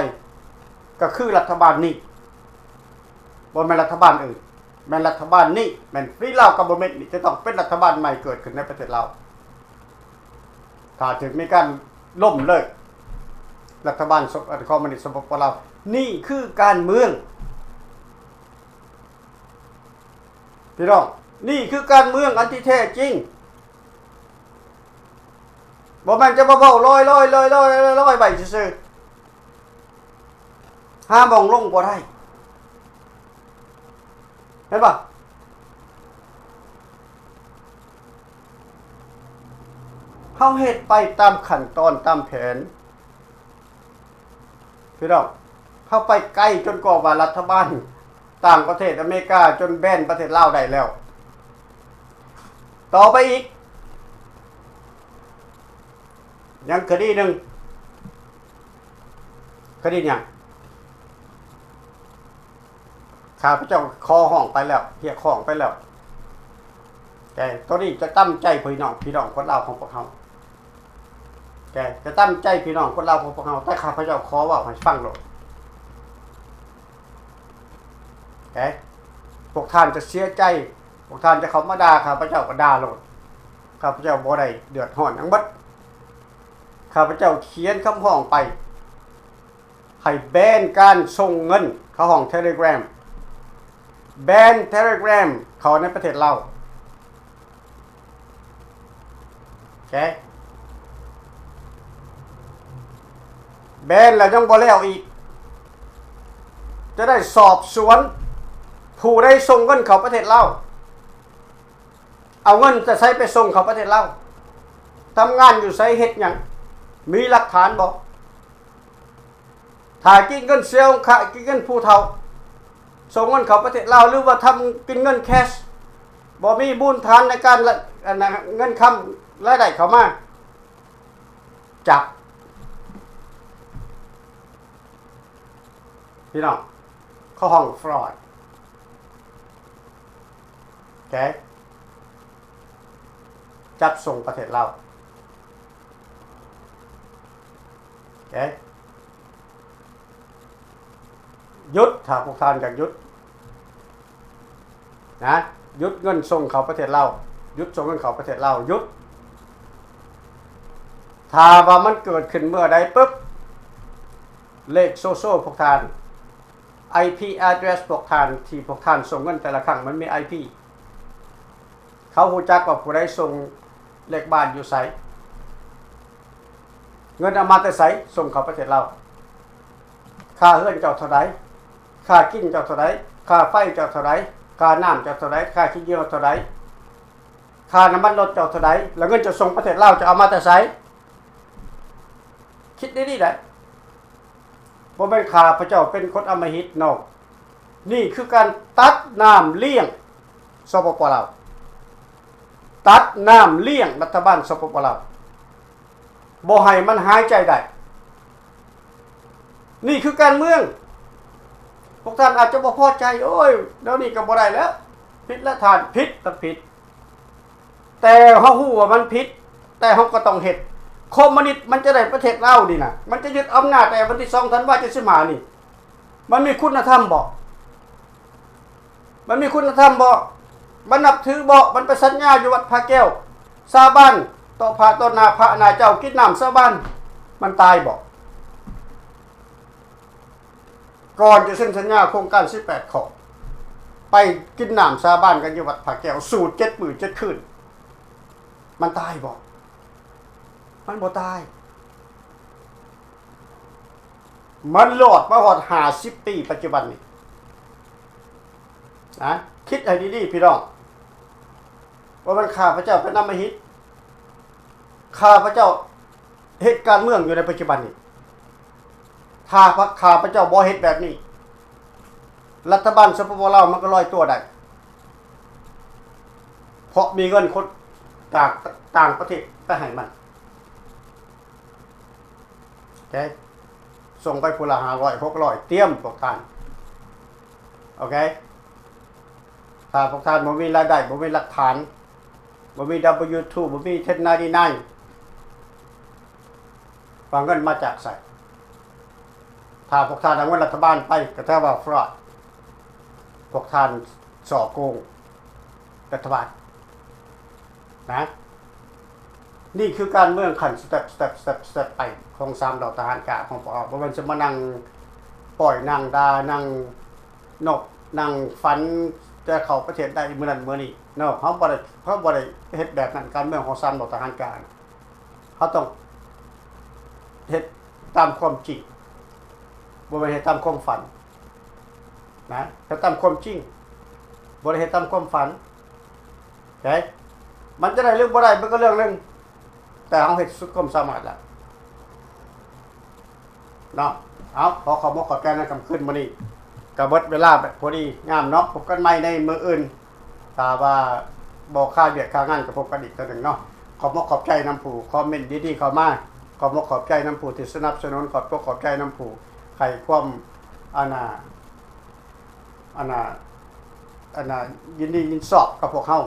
ກໍຄືລັດຖະບານນີ້, ບໍ່ແມ່ນລັດຖະບານອື່ນ. ແມ່ນລັດຖະບານນີ້, ແມ່ນຟຣີລາວກັບເວີນເມັດນີ້ ຈະຕ້ອງເປັນລັດຖະບານໃໝ່ເກີດຂຶ້ນໃນປະເທດລາວ. ຖ້າຖືກມີການລົ້ມເລີກລັດຖະບານ ຄອມມູນິດ ສປປ ລາວ, ນີ້ຄືການເມືອງ ພີ່ນ້ອງ, ນີ້ຄືການເມືອງອັນທີ່ແທ້ຈິງ. ບໍ່ແມ່ນຈະມາເວົ້າລອຍໆ ລອຍໆ ລອຍໆ ໄປຊື່ໆ. ຫາໝ່ອງລົງບໍ່ໄດ້. ເຫັນບໍ່? ເຮົາເຮັດໄປຕາມຂັ້ນຕອນຕາມແຜນ ພີ່ນ້ອງ. ເຮົາໄປໄກຈົນກວ່າວ່າລັດຖະບານຕ່າງປະເທດອາເມລິກາຈົນແບນປະເທດລາວໄດ້ແລ້ວ. ຕໍ່ໄປອີກ ຍັງຄະດີໜຶ່ງ. ຄະດີຫຍັງ? ຂ້າພະເຈົ້າຂໍຮ້ອງໄປແລ້ວ, ຮຽກຮ້ອງໄປແລ້ວ. ແຕ່ໂຕນີ້ຈະຕຳໃຈພີ່ນ້ອງ, ພີ່ນ້ອງຄົນລາວຂອງພວກເຮົາ. ແກຈະຕຳໃຈພີ່ນ້ອງຄົນລາວຂອງພວກເຮົາ, ແຕ່ຂ້າພະເຈົ້າຂໍເວົ້າໃຫ້ຟັງໂລດ. ແກ ພວກທ່ານຈະເສຍໃຈ, ພວກທ່ານຈະເຂົ້າມາດ່າຂ້າພະເຈົ້າກໍດ່າໂລດ. ຂ້າພະເຈົ້າບໍ່ໄດ້ເດືອດຮ້ອນຫຍັງເບິດ. ຂ້າພະເຈົ້າຂຽນຄຳຮ້ອງໄປ ໃຫ້ແບນການສົ່ງເງິນເຂົ້າຫ້ອງ Telegram ແບນ Telegram ເຂົ້າໃນປະເທດລາວ ໂອເຄ ແບນແລ້ວຍັງບໍ່ແລ້ວອີກ ຈະໄດ້ສອບສວນຜູ້ໃດສົ່ງເງິນເຂົ້າປະເທດລາວ ເອົາເງິນແຕ່ໃສໄປສົ່ງເຂົ້າປະເທດລາວ ທຳງານຢູ່ໃສ ເຮັດຫຍັງ ມີຫຼັກຖານບໍ່? ຖ້າກິນເງິນເສຍອົງຄະ ກິນເງິນຜູ້ເຖົ້າ ສົ່ງເງິນເຂົ້າປະເທດລາວ ຫຼືວ່າທຳກິນເງິນແຄຊ ບໍ່ມີມູນຖານໃນການ ອັນນະ ເງິນຄຳລາຍໄດ້ເຂົ້າມາ ຈັບ ພີ່ນ້ອງ ເຂົາຮ້ອງ fraud ໂອເຄ ຈັບສົ່ງປະເທດລາວ ໂອເຄ ຢຸດ ຖ້າພວກທ່ານຢາກຢຸດ ນະ ຢຸດເງິນສົ່ງເຂົ້າປະເທດລາວ ຢຸດສົ່ງເງິນເຂົ້າປະເທດລາວ ຢຸດ ຖ້າວ່າມັນເກີດຂຶ້ນເມື່ອໃດປຶບ ເລກໂຊໂຊພວກທ່ານ ໄອພີແອັດເດຣສພວກທ່ານ ທີ່ພວກທ່ານສົ່ງເງິນແຕ່ລະຄັ້ງ ມັນມີໄອພີ ເຂົາຮູ້ຈັກວ່າຜູ້ໃດສົ່ງ ເລກບ້ານຢູ່ໃສ ເງິນເອົາມາແຕ່ໃສ ສົ່ງເຂົ້າປະເທດລາວ ຄ່າເຮືອນເຈົ້າເທົ່າໃດ ຄ່າກິນເຈົ້າເທົ່າໃດ ຄ່າໄຟເຈົ້າເທົ່າໃດ ຄ່ານ້ຳເຈົ້າເທົ່າໃດ ຄ່າຂີ້ເຫຍື້ອເທົ່າໃດ ຄ່ານ້ຳມັນລົດເຈົ້າເທົ່າໃດ ແລ້ວເງິນເຈົ້າສົ່ງປະເທດລາວ ເຈົ້າເອົາມາແຕ່ໃສ? ຄິດດີໆໄດ໋ ບໍ່ແມ່ນຂ້າພະເຈົ້າເປັນຄົນອຳມະຫິດ no ນີ້ຄືການຕັດນ້ຳລ້ຽງ ສປປ ລາວ ຕັດນ້ຳລ້ຽງລັດຖະບານ ສປປ ລາວ ບໍ່ໃຫ້ມັນຫາຍໃຈໄດ້ ນີ້ຄືການເມືອງ ພວກທ່ານອາດຈະບໍ່ພໍໃຈ ໂອ້ຍ ແນວນີ້ກໍບໍ່ໄດ້ແລ້ວ ຜິດແລ້ວທ່ານ ຜິດ ທ່ານຜິດ ແຕ່ເຮົາຮູ້ວ່າມັນຜິດ ແຕ່ເຮົາກໍຕ້ອງເຮັດ ຄອມມູນິດມັນຈະໄດ້ປະເທດລາວນີ້ນະ ມັນຈະຍຶດອຳນາດແຕ່ວັນທີສອງທັນວາເຈັດສິບຫ້ານີ້ ມັນມີຄຸນນະທຳບໍ່? ມັນມີຄຸນນະທຳບໍ່? ມັນນັບຖືບໍ່? ມັນໄປສັນຍາຢູ່ວັດພະແກ້ວ ສາບານຕໍ່ພະ ຕໍ່ໜ້າພະໜ້າເຈົ້າ ກິນນ້ຳສາບານ ມັນຕາຍບໍ່? ກ່ອນຈະເຊັນສັນຍາໂຄງການສິບແປດຂໍ້ ໄປກິນນ້ຳສາບານກັນຢູ່ວັດພະແກ້ວ ສູດເຈັດມື້ເຈັດຄືນ ມັນຕາຍບໍ່? ມັນບໍ່ຕາຍ ມັນລອດມາຮອດຫ້າສິບປີປັດຈຸບັນນີ້ນະ ຄິດໃຫ້ດີໆ ພີ່ນ້ອງ ບໍ່ແມ່ນຂ້າພະເຈົ້າເປັນອຳມະຫິດ ຂ້າພະເຈົ້າເຮັດການເມືອງຢູ່ໃນປັດຈຸບັນນີ້ ຖ້າພະ ຂ້າພະເຈົ້າບໍ່ເຮັດແບບນີ້ ລັດຖະບານ ສປປ ລາວ ມັນກໍລອຍຕົວໄດ້ ເພາະມີເງິນຄົນຈາກຕ່າງປະເທດໄປໃຫ້ມັນ ໂອເຄ ສົ່ງໄປຜູ້ລະຫ້າຮ້ອຍ ຫົກຮ້ອຍ ຕຽມພວກທ່ານ ໂອເຄ ຖ້າພວກທ່ານບໍ່ມີລາຍໄດ້ ບໍ່ມີຫຼັກຖານ ບໍ່ມີ ດັບເບິນຢູທູ ບໍ່ມີ ເທັນນາຍນາຍນາຍ ວ່າເງິນມາຈາກໃສ? ຖ້າພວກທ່ານເອົາເງິນລັດຖະບານໄປ ກໍຖືວ່າ fraud ພວກທ່ານສໍ້ໂກງລັດຖະບານນະ. ນີ້ຄືການເມືອງຂັ້ນ step step step step ໄປຂອງສາມເຫຼົ່າທະຫານກາງຂອງພວກເຮົາ. ບໍ່ແມ່ນຊິມານັ່ງປ້ອຍ ນັ່ງດ່າ ນັ່ງນົບ ນັ່ງຝັນ ຈະເຂົ້າປະເທດໄດ້ມື້ນັ້ນມື້ນີ້ເນາະ. ເຮົາບໍ່ໄດ້ ເຮົາບໍ່ໄດ້ເຮັດແບບນັ້ນ. ການເມືອງຂອງສາມເຫຼົ່າທະຫານກາງ ເຮົາຕ້ອງເຮັດຕາມຄວາມຈິງ, ບໍ່ແມ່ນເຮັດຕາມຄວາມຝັນນະ. ເຮັດຕາມຄວາມຈິງ, ບໍ່ໄດ້ເຮັດຕາມຄວາມຝັນ. ໂອເຄ ມັນຈະໄດ້ຫຼືບໍ່ໄດ້ ມັນກໍເລື່ອງໜຶ່ງ, ແຕ່ເຮົາເຮັດສຸດຄວາມສາມາດແລ້ວເນາະ. ເອົາ ຂໍຂອບມົກຂອບໃຈໃນຄ່ຳຄືນມື້ນີ້ ກໍເບິດເວລາແບບພໍດີງາມເນາະ. ພົບກັນໃໝ່ໃນມື້ອື່ນ ຖ້າວ່າບໍ່ຄາວຽກຄາງານ ກໍພົບກັນອີກເທື່ອໜຶ່ງເນາະ. ຂອບມົກຂອບໃຈນຳຜູ້ຄອມເມັນດີໆເຂົ້າມາ, ຂອບມົກຂອບໃຈນຳຜູ້ທີ່ສະໜັບສະໜູນ, ຂອບມົກຂອບໃຈນຳຜູ້ໃຫ້ຄວາມ ອັນນ່າ ອັນນ່າ ອັນນ່າ ຍິນດີຍິນຊອບກັບພວກເຮົາ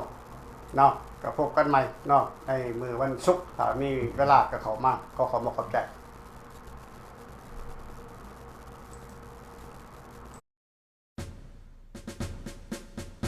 ເນາະ. ກໍພົບກັນໃໝ່ເນາະ ໃນມື້ວັນສຸກ ຖ້າມີເວລາກໍເຂົ້າມາ. ຂໍຂອບມົກຂອບໃຈ.